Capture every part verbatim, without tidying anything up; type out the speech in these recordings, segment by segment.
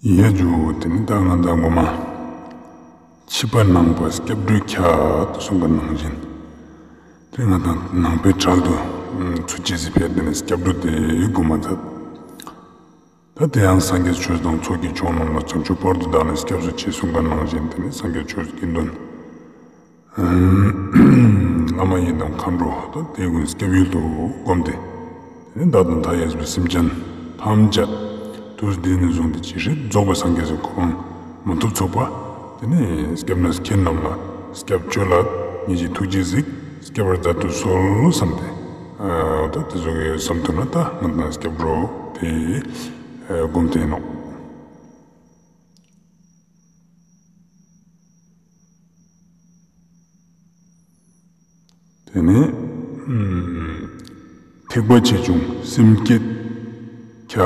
ཡ་ཇུ། ཏེ་ནེ་ད་ང་དང་གོ་མ་ཕྱི་པ་ནང་པ་སྐྱབས་འགྲོའི་ཁྱད་དུ་གསུངས་པ་ནང་བཞིན། ཏེ་ནེ་ང་དང་ནང་པའི་གྲལ་དུ་ཚུད་ཅེས་སི་ཕིའ་ཏེ་ནེ་སྐྱབས་འགྲོ་དེ་གོ་མ་ཛད། ད་ཏེ་ཡང་སངས་རྒྱས་ཆོས་དང་ཚོགས་ཀྱི་མཆོག་རྣམས་ལ། བྱང་ཆུབ་བར་དུ་བདག་ནི་སྐྱབས་སུ་མཆི། གསུངས་པ་ནང་བཞིན་ཏེ་ནེ་སངས་རྒྱས་ཆོས་དགེ་འདུན་བླ་མ་ཡི་དམ་མཁའ་འགྲོ་དང་ཏེ་གུན་སྐྱབས་ཡུལ་དུ་བསྒོམས་ཏེ། ཏེ་ནེ་བདག་དང་མཐའ་ཡས་པའི་སེམས་ཅན་ཐམས་ཅད་དུས་འདི་ནས་བཟུང་སྟེ་ཇི་སྲིད་རྫོགས་པའི་སངས་རྒྱས་སི་གོ་འཕང་མ་ཐོབ་ཚུག་པ་ཏེ་ནེ་སྐྱབས་གནས་ཁྱེད་རྣམས་ལ་སྐྱབས་བཅོལ་ལ་ཉེ་ཞའི་ཐུགས་རྗེས་གཟིགས་སྐྱབས་པར་མཛད་དུ་གསོལ་བསམ་སྟེ། ད་ཏེ་ཟུག་གི་བསམ་ཐུབ་ན་ད་ང་དང་སྐྱབས་འགྲོ་དེ་བསྒོམས་ཏེ་ཨིན་ནོག། ཏེ་ནེ་ཐེག་པ་ཆེ་ཆུང་སེམས་བསྐྱེད་ཁྱད་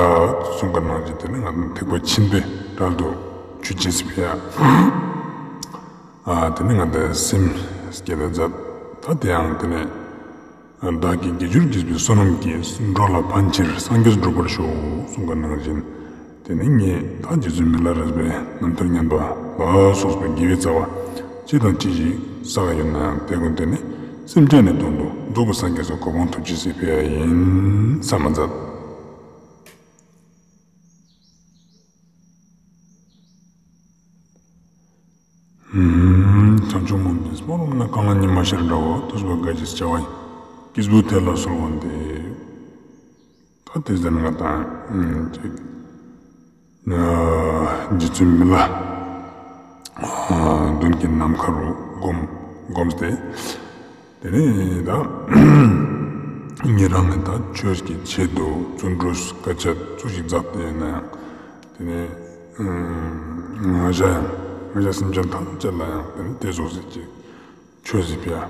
གསུངས་པ་ནང་བཞིན་ཏེ་ནེ་ང་དང་ཐེག་པ་ཆེན་པོའི་གྲལ་དུ་ཚུད་ཅེས་སི་ཕིའ། ཨ་ཏེ་ནེ་ང་དང་སེམས་བསྐྱེད་ད་ཛད། ད་ཏེ་ཡང་ཏེ་ནེ་བདག་གིས་དགེ་སྦྱོར་བགྱིས་པའི་བསོད་ནམས་ཀྱིས། འགྲོ་ལ་ཕན་ཕྱིར་སངས་རྒྱས་འགྲུབ་པར་ཤོག། གསུངས་པ་ནང་བཞིན། ཏེ་ནེ་ངས་ད་རྗེ་བཙུན་མི་ལ་རས་པའི་རྣམ་ཐར་ཉན་པ་ལ་སོགས་པའི་དགེ་བའི་རྩ་བ་ཅི་དང་ཅི་ཞིག་བསགས་ཡོད་ན་ཡང་ཏེ་གུན་ཏེ་ནེ་སེམས་ཅན་ནི་དོན་དུ་རྫོགས་པའི་སངས་རྒྱས་སི་གོ་འཕང་ཐོབ་ཅེས་སི་ཕིའ་ཨིན་བསམ་མ་ཛད། བྱང་ཆུབ་སྨོན་པའི་སྨོན་ལམ་ནི། གང་ལ་ཉི་མ་ཤར་འདྲ་བ། ཐུབ་པ་དགའ་བའི་བྱ་བ་ཡིན། སྐྱེས་བུ་དེ་ལ་གསོལ་བ་འདེབས། ད་ཏེ་ཟེར་ན་ང་དང་ཅིག་རྗེ་བཙུན་མི་ལ་མདུན་གྱི་ནམ་མཁའ་རུ་བསྒོམས་བསྒོམས་ཏེ། ཏེ་ནེ་ད་ཉེ་རང་ནི་ད་ཆོས་ཀྱི་ཆེད་དུ་བརྩོན་འགྲུས་དཀའ་སྤྱད་ཙོགས་ཤིག་མཛད་དེ་ཡོད་ན་ཡང་ཏེ་ནེ་ང་ཞ་ཡང་ང་ཞ་སེམས་ཅན་ཐམས་ཅད་ལ་ཡང་ཏེ་ནེ་ཏེ་ཙོགས་སི་ཅིག་ཆོས་སི་ཕིའ་འོ་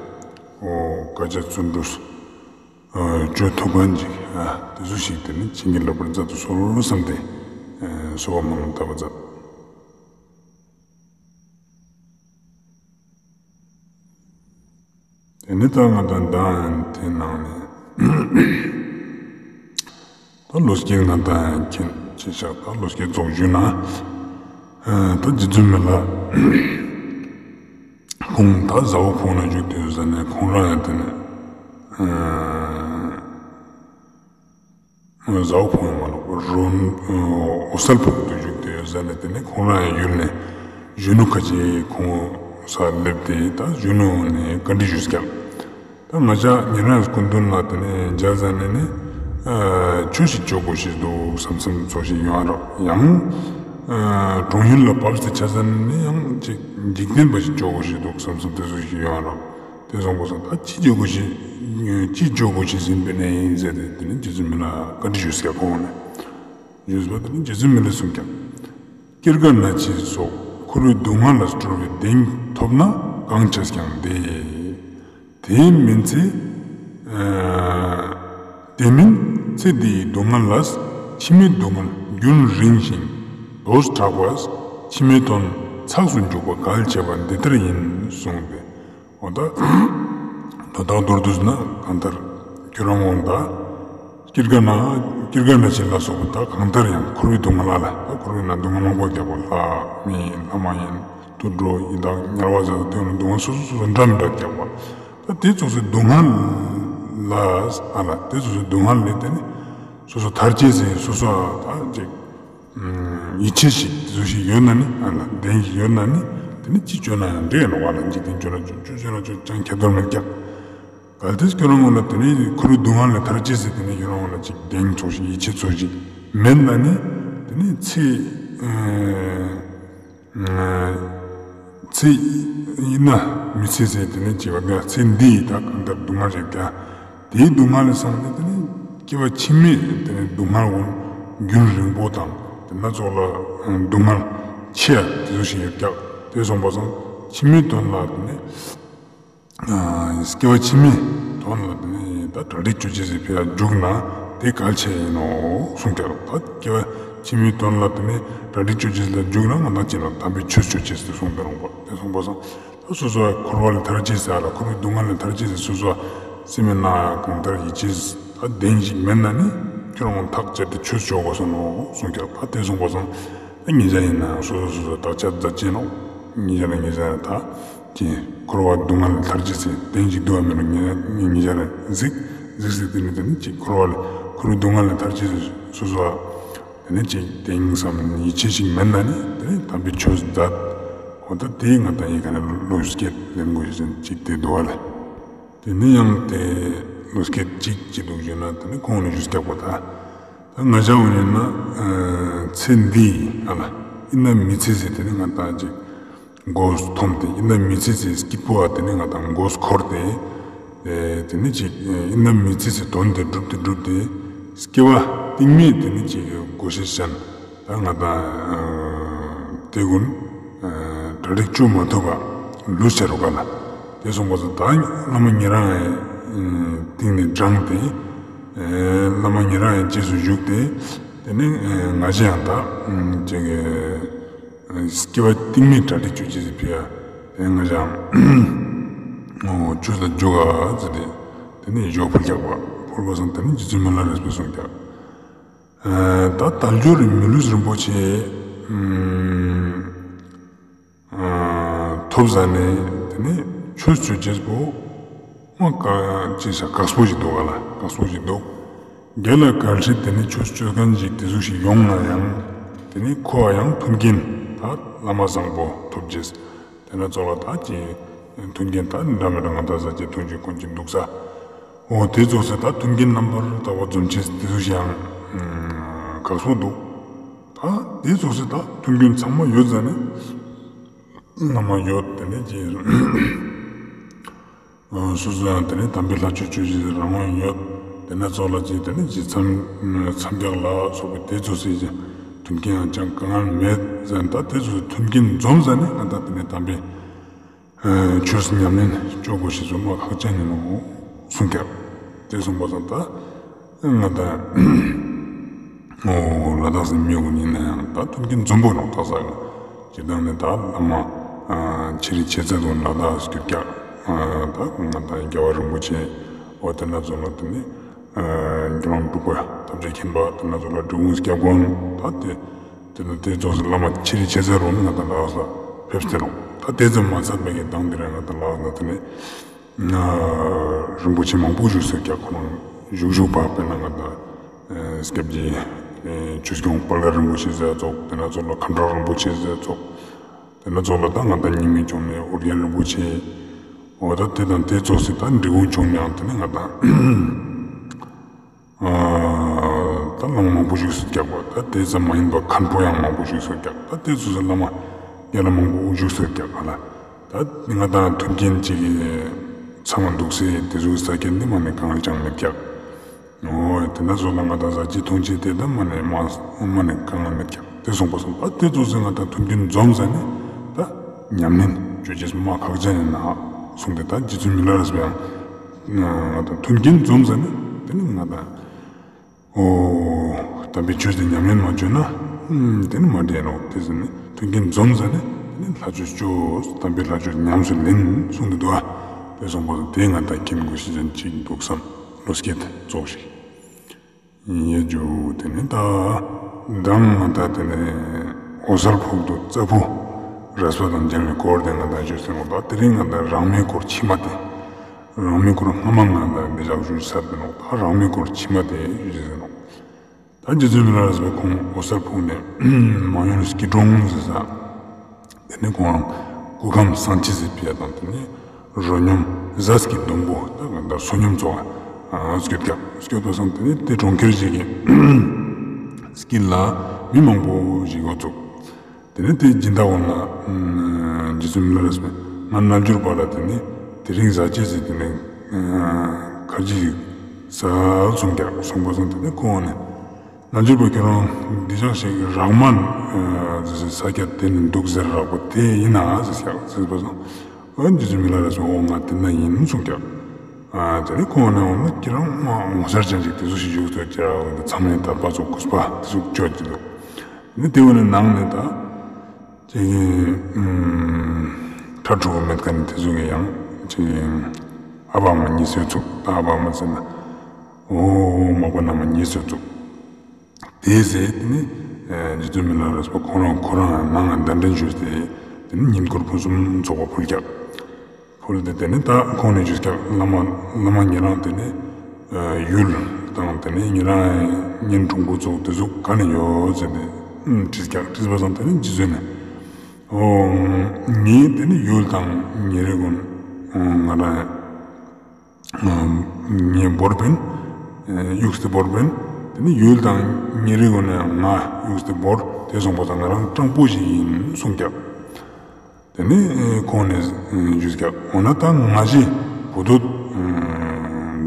དཀའ་སྤྱད་བརྩོན་འགྲུས་ཅོ་ཐུབ་ཁན་ཅིག་ཏེ་ཙོགས་ཤིག་ཏེ་ནེ་བྱིན་གྱིས་བརླབ་པར་མཛད་དུ་གསོལ་བསམ་སྟེ་གསོལ་བ་སྨོན་ལམ་བཏབ་པ་མཛད། ཏེ་ནེ་ད་ང་དང་ད་ཡང་ཏེ་ནང་ནེ་ད་ལོ་རྒྱུས་ང་དང་ཡང་མཁྱེན་ཅི་ཤག། ད་ལོ་རྒྱུས་ཙོགས་ཞུས་ན་ད་རྗེ་བཙུན་མི་ལ་ཁོང་ད་ཟ་འོག་ཕུང་ན་བཞུགས་ཏེ་ཡོད་ཟ་ནེ་ཁོང་རང་ཡང་ཏེ་ནེ་ཟ་འོག་ཕུང་མ་ནོག་རོ་འོད་གསལ་ཕུང་དུ་བཞུགས་ཏེ་ཡོད་ཟ་ནེ་ཏེ་ནེ་ཁོང་རང་ཡང་ཡུལ་ནེ་གཞོན་ནུ་ཁ་ཅིག་ཁོང་ས་སླེབས་ཏེ་ད་གཞོན་ནུ་ནེ་བཀའ་འདྲི་ཞུས་ཀྱག། ད་ང་ཞ་ཉེ་རང་སྐུ་མདུན་ལ་ཏེ་ནེ་མཇལ་ཟ་ནེ་ནི་ཆོས་ཤིག་ཅོ་དགོས་ཤེས་འདུག་བསམ་བསམ་ཙོགས་ཤིག་ཡོང་རག། ཡང་གྲོང་ཡུལ་ལ་བབས་ཏེ་ཆ་ཟ་ནེ་ནི་ཡང་ཅིག་འཇིག་རྟེན་པ་ཞིག་ཅོ་དགོས་ཤེས་འདུག་བསམ་བསམ་ཏེ་ཙོགས་ཤིག་ཡོང་རག། ཏེ་སོང་པ་སང་ད་ཅི་ཅོ་དགོས་ཤེས་ཅི་ཅོ་དགོས་ཤེས་ཨིན་པ་ནེ་ཟེར་ཏེ་ཏེ་ནེ་རྗེ་བཙུན་མི་ལ་བཀའ་འདྲི་ཞུས་ཀྱག་ཁོང་ནེ། ཞུས་པ་ཏེ་ནེ་རྗེ་བཙུན་མི་ལ་གསུངས་ཀྱག། སྐྱེ་རྒ་ན་འཆི་སོགས་འཁོར་བའི་སྡུག་བསྔལ་ལས་སྒྲོལ་བའི་གདེང་ཐོབ་ན་གང་བྱས་ཀྱང་བདེ། དེ་མིན་ཚེ་དེ་མིན་ཚེ་འདིའི་སྡུག་བསྔལ་ལས་ཕྱི་མའི་སྡུག་བསྔལ་རྒྱུན་རིང་ཞིང་དོས་དྲག་པས་ཕྱི་མའི་དོན་ཚགས་སུ་འཇུག་པ་གལ་ཆེ་བ་འདི་ལྟར་ཡིན་གསུངས་ཏེ། འོ་ད་དོན་དག་མདོར་བསྡུས་ན་གང་ལྟར་ཁྱོད་རང་འོ་ད་སྐྱེ་རྒ་ན་སྐྱེ་རྒ་ན་འཆི་ལ་སོགས་པ་ད་གང་ལྟར་ཡང་འཁོར་བའི་སྡུག་བསྔལ་ལ་ད་འཁོར་བའི་ནང་སྡུག་བསྔལ་མང་པོ་རྒྱག་པ་ལྷ་མི་ལྷ་མ་ཡིན་དུད་འགྲོ་ཡི་དྭགས་དམྱལ་བ་ཟེར་དེ་ནི་སྡུག་བསྔལ་སོ་སོ་སོ་སོ་འདྲ་མི་འདྲ་རྒྱག་པ་ད་དེ་ཙོགས་སི་སྡུག་བསྔལ་ལ་ཨ་ལ་དེ་ཙོགས་སི་སྡུག་བསྔལ་ལས་དེ་ནི་སོ་སོ་ཐར་ཅེས་ཟེར་སོ་སོ་ད་ཅིག་ཡིད་ཆེས་ཤིག་དེ་ཙོགས་ཤིག་ཡོད་ན་ནི་ཨ་ལ་གདེང་ཞིག་ཡོད་ན་ནི་དེ་ནི་ཅི་ཅོ་ན་ཡང་འགྲིག་ནོག་པ་ལ། འཇིག་རྟེན་ཅོ་ན་ཅོ་ཅོ་ཅོ་ན་ཅོ་ཅང་ཁྱད་དོན་མེད་ཀྱག། གལ་ཏེ་ཁྱོད་རང་ངོ་ལ་དེ་ནི་འཁོར་བའི་སྡུག་བསྔལ་ལས་ཐར་ཅེས་ཟེར་དེ་ནི་ཁྱོད་རང་ངོ་ལ་ཅིག་གདེང་ཙོགས་ཤིག་ཡིད་ཆེས་ཙོགས་ཤིག་མེད་ན་ནི་དེ་ནི་ཚེ་ཚེ་ཡིན་ན་མི་ཚེ་ཟེར་དེ་ནི་ཅི་བ་ཀྱང་ཚེ་འདི་ཡི་ད་གང་ལྟར་སྡུག་བསྔལ་རེད་ཀྱང་དེའི་སྡུག་བསྔལ་ལས་སངས་ནས་དེ་ནི་སྐྱེ་བ་ཕྱི་མའི་དེ་ནི་སྡུག་བསྔལ་འོང་རྒྱུན་རིང་པོ་དང་དེ་ན་ཙོགས་ལ་སྡུག་བསྔལ་ཆེ་ཡ་དེ་ཙོགས་ཤིག་ཡོད་ཀྱག། དེ་སོང་པ་སང་ཕྱི་མའི་དོན་ལ་དེ་ནི་སྐྱེ་བ་ཕྱི་མའི་དོན་ལ་དེ་ནི་ད་གྲ་སྒྲིག་ཅོ་ཅེས་སི་ཕི་ཡ་འཇུག་ན་དེ་གལ་ཆེ་ཡིན་ནོག་གསུངས་ཀྱག། ད་སྐྱེ་བ་ཕྱི་མའི་དོན་ལ་དེ་ནི་གྲ་སྒྲིག་ཅོ་ཅེས་ལ་འཇུག་ན་ང་དང་ཅི་ན་དམ་པའི་ཆོས་ཅོ་ཅེས་དེ་གསུངས་ཏེ་རུང་པ་དེ་གསུངས་པ་སང་ད་སོ་སོ་འཁོར་བ་ལས་ཐར་ཅེས་ཟེར་ལ་འཁོར་བའི་སྡུག་བསྔལ་ལས་ཐར་ཅེས་ཟེར་སོ་སོ་སེམས་ནང་གང་ལྟར་ཡིད་ཆེས་ད་གདེང་ཞིག་མེད་ན་ནི་ཁྱོད་རང་ཐག་བཅད་དེ་ཆོས་ཅོ་དགོས་ས་ནོག་གསུངས་ཀྱག། ད་དེ་གསུངས་པ་སང་། ད་ཉེ་ཞ་ཡིན་ན་སོ་སོ་སོ་སོ་བདག་ཅག་མཛད་ཅེས་ནོག། ཉེ་ཞ་ལ་ཉེ་ཞ་ད་ཅི་འཁོར་བ་སྡུག་བསྔལ་ལས་ཐར་ཅེས་སི་དོན་ཅིག་འདུག་ག་མེད་ནོག། ཉེ་ཉེ་ཞ་ལ་གཟིགས་གཟིགས་སེ་དེ་ནི་དེ་ནི་ཅིག་འཁོར་བ་ལས་འཁོར་བའི་སྡུག་བསྔལ་ལས་ཐར་ཅེས་སི་སོ་སོ་བ་དེ་ནི་ཅིག་དེང་སང་ཡིད་ཆེས་ཤིག་མེད་ན་ནི་དེ་ནི་དམ་པའི་ཆོས་མཛད། འོ་ད་དེ་ང་ད་ཡི་ག་ནས་བློ་སྐྱེད་ལེན་དགོས་ཤེས་ཅིག་དེ་འདུག་ག་ལེ། དེ་ནི་ཡང་དེ་བློ་སྐྱེད་ཅིག་ཅི་འདུག་ཞུས་ན་དེ་ནི་ཁོང་ནས་ཞུས་སྐྱག་པ་ད། ད་ང་ཞ་འོ་ཡིན་ན་ཚེ་འདི་ཨ་ལ་ཨིན་ན་མི་ཚེ་ཟེར་དེ་ནི་ང་ད་ཅིག་མགོ་འཐོམས་ཏེ་ཨིན་ན་མི་ཚེ་ཟེར་སྐྱིད་པོ་ཨ་དེ་ནི་ང་ད་མགོ་འཁོར་ཏེ་དེ་ནི་ཅིག་ཨིན་ན་མི་ཚེ་ཟེར་དོན་དེ་སྒྲུབ་སྟེ་སྒྲུབ་སྟེ་སྐྱེ་བ་རྟིང་མའི་དེ་ནི་ཅིག་དགོས་ཤེས་ཅན། ད་ང་ད་དེ་ཀུན་གྲ་སྒྲིག་བཅོ་མ་ཐུབ་པ་ལུས་ཆ་རུ་ག་ལ། དེ་སོང་པ་ས་ད་བླ་མ་ཉེ་རང་ངི་སྟེང་ནས་དྲངས་ཏེ་བླ་མ་ཉེ་རང་ངི་རྗེས་སུ་ཞུགས་ཏེ་དེ་ནས་ང་ཞ་ཡང་ད་ཅིག་སྐྱེ་བ་རྟིང་མའི་གྲ་སྒྲིག་བཅོ་ཅེས་སི་ཕི་ཡ་དེ་ང་ཞ་ཡང་ཆོས་ལ་འཇུག་ག་ཟེར་ཏེ་དེ་ནས་ཞོ་ཕུལ་རྒྱག་པ་ཕུལ་པ་སང་དེ་ནས་རྗེ་བཙུན་མི་ལ་རས་པས་གསུངས་རྒྱག། ད་དལ་འབྱོར་མི་ལུས་རིན་པོ་ཆེ་ཐོབ་ཟ་ནས་དེ་ནས་ཆོས་ཅོ་ཅེས་པོ་མ་ཀ་ཅི་ས་དཀགས་པོ་ཞིག་འདུག་ག་ལ། དཀགས་པོ་ཞིག་འདུག། རྒྱལ་ལ་གལ་སྲིད་དེ་ནས་ཆོས་ཅོ་མཁན་ཞིག་དེ་ཟུག་ཞིག་ཡོང་ན་ཡང་དེ་ནས་ཁོ་ཡང་མཐུན་རྐྱེན་ད་བླ་མ་བཟང་པོ་ཐོབ་ཅེས། དེ་ན་ཙོགས་ལ་ད་ཅི་མཐུན་རྐྱེན་ད་འདྲ་མི་འདྲ་ང་ད་ཟ་ཅེས་ཐུན་གྱི་ཀུན་གྱི་འདུག་ས། འོ་དེ་ཙོགས་སེ་ད་མཐུན་རྐྱེན་རྣམ་པར་དག་པ་འཛོམས་ཅེས་དེ་ཟུག་ཞིག་ཡང་དཀགས་པོ་འདུག། ད་དེ་ཙོགས་སེ་ད་མཐུན་རྐྱེན་ཚང་མ་ཡོད་ཟ་ནས་བླ་མ་ཡོད་དེ་ནས་ཅི་སོ་སོ་ཡང་དེ་ནས་དམ་པའི་ལྷ་ཆོས་ཅོ་ཅེས་རང་དབང་ཡོད། དེ་ན་ཙོགས་ལ་ཅི་དེ་ནས་ཅི་མཚམས་མཚམས་རྒྱག་ལ་སོགས་པའི་དེ་ཙོགས་སེ་ཅི་མཐུན་རྐྱེན་ཡང་ཅང་གང་ཡང་མེད་ཟ་ནས་ད་དེ་ཙོགས་སེ་མཐུན་རྐྱེན་འཛོམས་ཟ་ནས་ང་ད་དེ་ནས་དམ་པའི་ཆོས་ཉམས་ལེན་ཅོ་དགོས་ཤེས་སུ་མ་ཁག་ཅན་ཡིན་ནོ་གསུངས་ཀྱག། དེ་གསུངས་པ་སང་ད་ང་ད་འོ་ལ་དྭགས་སི་མི་ཀུན་ཡིན་ན་ཡང་ད་མཐུན་རྐྱེན་འཛོམས་པོ་ནོག། ད་ས་གི་སྤྱིར་བཏང་ནས་ད་བླ་མ་ཆེ་རིགས་ཆེ་ཚད་དུ་ལ་དྭགས་སྐྱོད་ཀྱག། ད་ང་ད་རྒྱལ་བ་རིན་པོ་ཆེ་འོ་དེ་ན་ཙོགས་ལ་དེ་ནི་རྒྱ་ནག་འབྲུག་པ་ཐམས་ཅད་མཁྱེན་པ་དེ་ན་ཙོགས་ལ་འབྲི་གུང་སྐྱབས་མགོན་ད་དེ་དེ་ན་དེ་ཙོགས་སེ་བླ་མ་ཆེ་རིགས་ཆེ་ཚད་རུ་ནི་ང་ད་ལ་དྭགས་ལ་ཕེབས་ཏེ་ནོག། ད་དེ་ཙམ་མ་ཚད་པའི་གི་དང་དེ་ར་ང་ད་ལ་དྭགས་ལ་དེ་ནི་རིན་པོ་ཆེ་མང་པོ་བཞུགས་སེ་ཀྱག། ཁོ་རང་བཞུགས་བཞུགས་པ་དཔེར་ན་ང་ད་སྐྱབས་རྗེ་ཆོས་སྐྱོང་དཔལ་ལྡན་རིན་པོ་ཆེ་ཟེར་ཙོགས་དེ་ན་ཙོགས་ལ་མཁའ་འགྲོ་རིན་པོ་ཆེ་ཟེར་ཙོགས་དེ་ན་ཙོགས་ལ་ད་ང་ད་རྙིང་མའི་ཆོས་ནས་ཨོ་རྒྱན་རིན་པོ་ཆེ་འོ་ད་དེ་དང་དེ་ཙོགས་སེ་ད་འབྲི་གུང་ཆོས་ནས་ཡང་དེ་ནི་ང་ད་ཨ་ད་བླ་མ་མང་པོ་བཞུགས་སེ་ཀྱག་པ། ད་དེ་ཙམ་མ་ཡིན་པ་མཁན་པོ་ཡང་མང་པོ་བཞུགས་སེ་ཀྱག། ད་དེ་ཙོགས་སེ་བླ་མ་རྒྱ་ལ་མང་པོ་བཞུགས་སེ་ཀྱག་ག་ལ། ད་ང་ད་མཐུན་རྐྱེན་ཅིག་ཚང་མ་འདུག་སེ་དེ་ཙོགས་ས་ཆ་འདི་མ་ནི་གང་ལ་ཅང་མེད་ཀྱག། འོ་དེ་ན་ཙོགས་ལ་ང་ད་ཟ་ཅི་འཐུང་ཅི་དེ་ད་མ་ནི་མ་མ་ནི་གང་ལ་མེད་ཀྱག། དེ་སོང་པ་སོང་པ་དེ་ཙོགས་སེ་ང་ད་མཐུན་རྐྱེན་འཛོམས་ཟ་ནས་ད་ཉམས་ལེན་ཅོ་ཅེས་མ་ཁག་ཅན་ཡིན་ན་གསུངས་ཏེ་ད་རྗེ་བཙུན་མི་ལ་རས་པས་ཡང་ང་ད་མཐུན་རྐྱེན་འཛོམས་ཟ་ནས་དེ་ནི་ང་ད་འོ་དམ་པའི་ཆོས་དེ་ཉམས་ལེན་མ་ཅོས་ན་དེ་ནི་མ་འགྲིག་ནོག། དེ་ཟ་ནས་མཐུན་རྐྱེན་འཛོམས་ཟ་ནས་དེ་ནི་ལྷ་ཆོས་ཅོས་དམ་པའི་ལྷ་ཆོས་ཉམས་སུ་ལེན་གསུངས་ཏེ་འདུག། ཨ་དེ་སོང་པ་སོང་དེ་ང་ད་མཁྱེན་དགོས་ཤེས་ཅན་ཅིག་འདུག་བསམ་བློ་སྐྱེད་ཙོགས་ཤིག། ཡེ་ཇུ་དེ་ནི་ད་མདང་ང་ད་དེ་ནི་འོད་གསལ་ཕུག་ཏུ་རྩ་བུ་རས་པ་དང་མཇལ་བའི་སྐོར་དེ་ང་ད་ཞུས་ཟིན་ནོག། ད་དེ་རིང་ང་ད་རང་མོས་སྐོར་ཕྱི་མ་དེ་རང་མོས་སྐོར་སྔ་མ་ང་ད་འདི་ཞག་ཞུས་ཚར་ཏེ་ནོག། ད་རང་མོས་སྐོར་ཕྱི་མ་དེ་ཞུས་ཟིན་ནོག། ད་རྗེ་བཙུན་མི་ལ་རས་པས་ཁོང་འོད་གསལ་ཕུག་ནས་མང་ཡུལ་སྐྱིད་གྲོང་ཟེར་ས། དེ་ནས་ཁོང་རང་སྐུ་ཁམས་བཟང་ཅེས་སི་ཕི་ཡ་དང་དེ་ནས་རོ་སྙོམས་ཟས་ཀྱི་སྡོང་པོ་ད་ག་ད་བསོད་སྙོམས་ཚོགས་ཨ་སྐྱོད་ཀྱག། སྐྱོད་པ་སང་དེ་ནས་དེ་གྲོང་ཁྱེར་ཞིག་གི་དཀྱིལ་ལ་མི་མང་པོ་ཞིག་འགོ་བཙུགས། དེ་ནས་དེ་སྦྱིན་བདག་འོ་ན་རྗེ་བཙུན་མི་ལ་རས་པས་ང་རྣལ་འབྱོར་པ་ལ་དེ་ནས་དེ་རིང་ཟ་ཅེས་སི་དེ་ནས་ཁ་ཅིག་ཟ་གསུངས་ཀྱག། གསུངས་པ་སང་དེ་ནས་ཁོང་ནས། རྣལ་འབྱོར་པ་ཁྱོད་རང་འདི་ཅག་ཞིག་རག་མ་ཟེར་ས་ཆ་དེ་ནི་འདུག་ཟེར་རག་པ་དེ་ཡིན་ན་ཟེར་ཀྱག་ཟེར་པ་སང་། འོ་འདི་ཚོ་མི་ལ་རས་པས་འོ་ང་དེ་ན་ཡིན་གསུངས་ཀྱག། དེ་ནི་ཁོང་ནས་འོ་ན་ཁྱེད་རང་མ་ངོ་མཚར་ཅན་ཅིག་དེ་ཚོ་ཞིག་བཞུགས་ཐུབ་ཀྱག། འོ་ཚང་མས་དད་པ་ཚོ་གུས་པ་དེ་ཚོ་བཅོས་ཀྱི་འདུག། ནི་དེ་འོ་ནས་ནང་ནས་ད་ཅིག་ཕྲུ་གུ་མེད་མཁན་དེ་ཚོ་གི་ཡང་ཅིག་ཨ་བ་མ་གཉིས་སུ་ཚུགས། ད་ཨ་བ་མ་ཟེར་ན་འོ་མ་པ་ན་མ་གཉིས་སུ་ཚུགས། དེ་ཟེར་དེ་ནི་ རྗེ་བཙུན་མི་ལ་རས་པ་ཁོ་རང་ཁོ་རང་ནང་ང་གདན་འདྲེན་ཞུས་ཏེ་དེ་ནི་བསྙེན་བཀུར་ཕུན་སུམ་ཚོགས་པ་ཕུལ་ཀྱག་ཕུལ་ཏེ་དེ་ནི་ད་ཁོང་ནས་ཞུས་ཀྱག་བླ་མ་བླ་མ་ཉེ་རང་དེ་ནི་ཡུལ་དང་དེ་ནི་ཉེ་རང་གཉེན་དྲུང་པོ་ཚོགས་དེ་ཟུག་ག་ནས་ཡོད་ཟེར་ཏེ་དྲིས་ཀྱག་དྲིས་པ་སང་དེ་ནི་རྗེ་བཙུན་ནས། འོ། ངའི་དེ་ནི་ཡུལ་དང་ཉེ་རིང་ཀུན་ང་རང་ངའི་བོར་པིན། གཡུགས་ཏེ་བོར་པིན། དེ་ནི་ཡུལ་དང་ཉེ་རིང་ཀུན་ནས་ང་གཡུགས་ཏེ་བོར་དེ་སོང་པ་སང་ང་རང་སྤྲང་པོ་ཞིག་ཡིན་གསུངས་ཀྱག་དེ་ནི་ཁོང་ནས་ཞུས་ཀྱག་འོ་ན་ད་ང་ཞེ་བུ་དོད་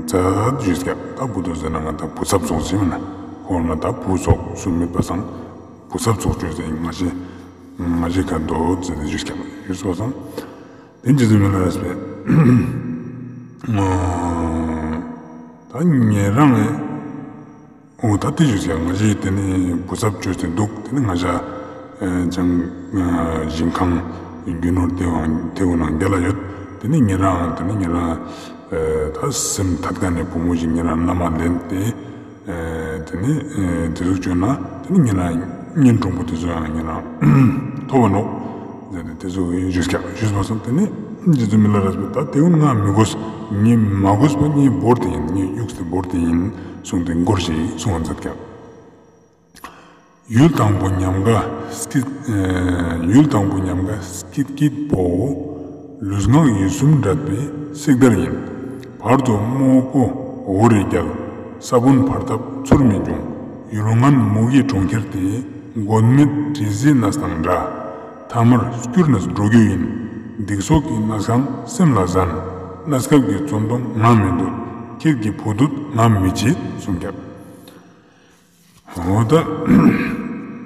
མཛད་ཞུས་ཀྱག་ད་བུ་དོད་ཟེར་ན་ང་ད་བུ་ཚབ་ཚོགས་ཟེར་མིན་ན་ཁོང་ན་ད་བུ་ཚོགས་སུ་མེད་པ་སང་བུ་ཚབ་ཚོགས་ཅོས་ཟེར་ང་ཞེ་ང་ཞེ་ག་དོད་ཟེར་ཏེ་ཞུས་ཀྱག་ཞུས་པ་སང་། དེ་རྗེ་བཙུན་མི་ལ་རས་པས། ད་ཉེ་རང་ངས། འོ་ད་དེ་ཞུས་ཀྱག་ང་ཞེ་དེ་ནི་བུ་ཚབ་ཅོས་ཏེ་འདུག་དེ་ནི་ང་ཞ་ཅང་ཞིང་ཁང་རྒྱུ་ནོར་དེ་བོ་དེ་བོ་ནང་རྒྱལ་ལ་ཡོད། དེ་ནི་ཉེ་རང་དེ་ནི་ཉེ་རང་ད་སེམས་ཐད་ཀ་ནས་བུ་མོ་ཞིག་ཉེ་རང་མནའ་མ་ལེན་ཏེ། དེ་ནི་དེ་ཟུག་བཅོས་ན་དེ་ནི་ཉེ་རང་གཉེན་དྲུང་པོ་དེ་ཚོ་ཡང་ཉེ་རང་ཐོབ་པ་ནོག་ཟེར་ཏེ་དེ་ཚོ་ཞུས་ཀྱག་ཞུས་པ་སང་དེ་ནི་རྗེ་བཙུན་མི་ལ་རས་པས་ད་དེ་ཀུན་ང་མི་དགོས། ངས་མ་དགོས་པ་ངས་བོར་ཏེ་ཡིན། ངས་གཡུགས་ཏེ་བོར་ཏེ་ཡིན་གསུངས་ཏེ་མགུར་ཞིག་གསུང་བ་མཛད་ཀྱག་ཡུལ་དང་པོ་ཉམས་དགའ་སྐྱིད། ཡུལ་དང་པོ་ཉམས་དགའ་སྐྱིད་སྐྱིད་པོ། ལུས་ངག་ཡིད་གསུམ་འདྲེས་པའི་སྲེག་བདར་ཡིན། བར་དུ་རྨོ་ཀོ་འོ་རེ་རྒྱལ། ས་བོན་བར་ཐབས་ཚུར་མི་འབྱུང་། ཡུལ་ངན་མུ་གེའི་གྲོང་ཁྱེར་དེ། མགོན་མེད་དྲི་ཟའི་གནས་དང་འདྲ། ཐ་མར་སྐྱུར་ནས་འགྲོ་རྒྱུ་ཡིན། སྡིག་སོགས་ཀྱི་གནས་ཁང་སེམས་ལ་ཟན། གནས་སྐབས་ཀྱི་བཙོན་དོང་ང་མི་འདོད། ཁྱེད་ཀྱི་བུ་འདོད་ང་མི་བྱེད་གསུངས་ཀྱག་འོ་ད་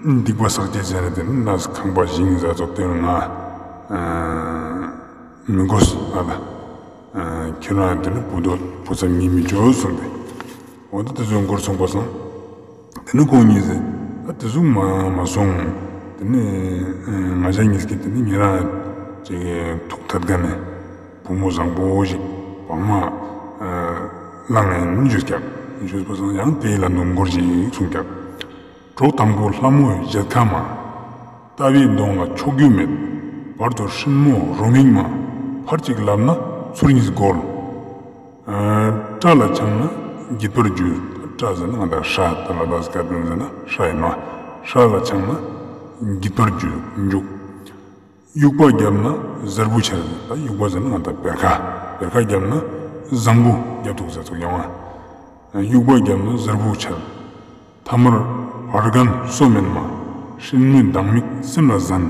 སྡིག་པ་བསགས་ཅེས་བྱས་ན་དེ་ནི་གནས་ཁང་པ་ཞིང་ཟ་ཚོགས་དེ་ང་མི་དགོས་ཨ་ལ། ཁྱོད་རང་དེ་ནི་བུ་འདོད་བུ་ཚབ་ངས་མི་བཅོ་གསུངས་ཏེ། འོ་ད་དེ་ཚོའི་མགུར་གསུངས་པ་སང་། དེ་ནི་ཁོང་གཉིས་ཟེར་ད་དེ་ཟུག་མ་མ་སོང་། དེ་ནི་ང་ཞ་གཉིས་ཀྱིས་དེ་ནི་ཉེ་རང་ཅིག་ཐུགས་ཐད་ཀ་ནས། བུ་མོ་བཟང་པོ་ཞིག་བག་མ་བླངས་ནས་ཞུས་ཀྱག་ཞུས་པ་སང་ཡང་དེའི་ལན་དུ་མགུར་ཞིག་གསུངས་ཀྱག་གྲོགས་དང་པོ་ལྷ་མོའི་བཞད་ཁ་མ། ལྟ་བའི་གདོང་ལ་ཕྱོགས་རྒྱུ་མེད། བར་དུ་སྲིན་མོ་རོ་མིག་མ། ཕར་གཅིག་ལབ་ན་ཚུར་གཉིས་རྒོལ། སྐྲ་ལ་འཆང་ན་འགྱིད་པར་འགྱུར། སྐྲ་ཟེར་ན་ང་ད་སྐྲ་ད་ལ་ད་སྐྲ་ཟེར་ན་སྐྲ་ཡིན་ནོ། སྐྲ་ལ་འཆང་ན་འགྱིད་པར་འགྱུར་འཇུག་དབྱུག་པ་བརྒྱབ་ན་གཟར་བུ་ཆར། ད་དབྱུག་པ་ཟེར་ན་ང་ད་བེར་ཀ་བེར་ཀ་བརྒྱབ་ན་བཟང་པོ་རྒྱབ་ཐུག་ཟེར་ཚུགས་ཡོང་ང་། དབྱུག་པ་བརྒྱབ་ན་གཟར་བུ་ཆར། ཐ་མར་བར་རྒན་སོ་མེད་མ། སྲིན་མོའི་སྡང་མིག་སེམས་ལ་ཟན།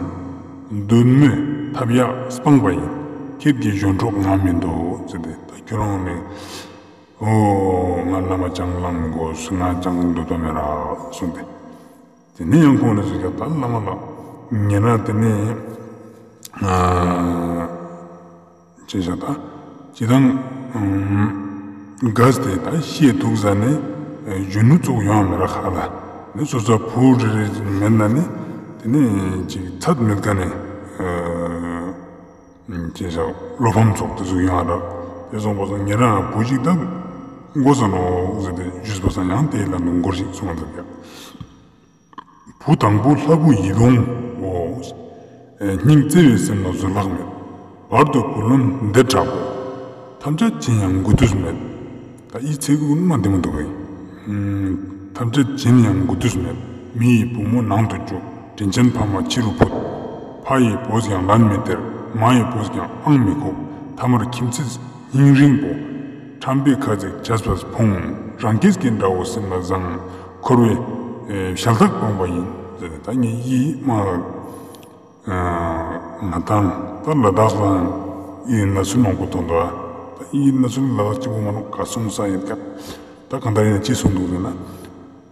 འདོད་མོས་ཐབས་ཡག་སྤངས་པ་ཡིན། ཁྱེད་ཀྱི་གཞོན་གྲོགས་ང་མི་འདོད་ཟེར་ཏེ་ད་ཁྱོད་རང་ནི་འོ་ང་བླ་མ་ཅང་བླངས་མི་དགོས། ང་ཅང་འདོད་པ་མེད་ར་གསུངས་ཏེ། དེ་ནས་ཡང་ཁོང་ནས་ཟེར་ཀྱག་ད་བླ་མ་ལགས་ཉེ་རང་དེ་ནས་ཅི་བྱ་ད་ཅི་དང་ག་སྟེ་ད་ཤེས་ཐུག་ཟ་ནས་གཞོན་ནུ་ཙོགས་ཡོང་མི་ར་ཁ་ལ་ནི་སོ་སོ་བུ་རེ་རེ་མེད་ན་ནི་དེ་ནས་ཅིག་ཚད་མེད་ཀ་ནས་ཅི་བྱ་བློ་ཕམ་ཙོགས་དེ་ཟུག་ཡོང་ར་དེ་སོང་པ་སང་ཉེ་རང་བུ་ཞིག་ད་དགོས་ས་ནོག་ཟེར་ཏེ་ཞུས་པ་སང་ཡང་དེའི་ལན་དུ་མགུར་ཞིག་གསུངས་ཟེར་ཀྱག་བུ་དང་པོ་ལྷ་བུ་ཡིད་འོང་ངོ་། སྙིང་བརྩེ་བའི་སེམས་ལ་བཟོད་གླགས་མེད། བར་དུ་བུ་ལོན་འདི་དྲག་པོ། ཐམས་ཅད་བྱིན་ཡང་མགུ་ཏོས་མེད། ད་ཡི་ཚིག་ཀུན་མ་བདེ་མོ་འདུག་གི། ཐམས་ཅད་བྱིན་ཡང་མགུ་ཏོས་མེད། མི་ཡི་བུ་མོ་ནང་དུ་བཅུག་དྲིན་ཅན་ཕ་མ་ཕྱི་རུ་ཕུད། ཕ་ཡི་བུས་ཀྱང་ལན་མི་སྟེར། མ་ཡི་བུས་ཀྱང་ཨང་མི་ཁུག་ཐ་མར་ཁྱིམ་མཚེས་སྙིང་རིང་པོ། ཁྲམ་པའི་ཁ་ཟས་ཆས་པས་ཕོངས། རང་སྐྱིད་ཀྱི་དགྲ་བོ་སེམས་ལ་བཟང་། འཁོར་བའི་ཞལ་ཐག་སྤངས་པ་ཡིན། ཟེར་ནས་ད་ངས་ཡིད་མ་ང་དང་ད་ལ་དྭགས་ལ་ཡིད་ན་ཚུལ་མང་པོ་མཐོང་འདུག་ད་ཡིད་ན་ཚུལ་ལ་དྭགས་གཅིག་པོ་མ་ནོག་ག་སོང་ས་ཡིན་ཀྱག་ད་གང་ལྟར་ཡིན་ན་ཅི་གསུངས་འདུག་ཟེར་ན།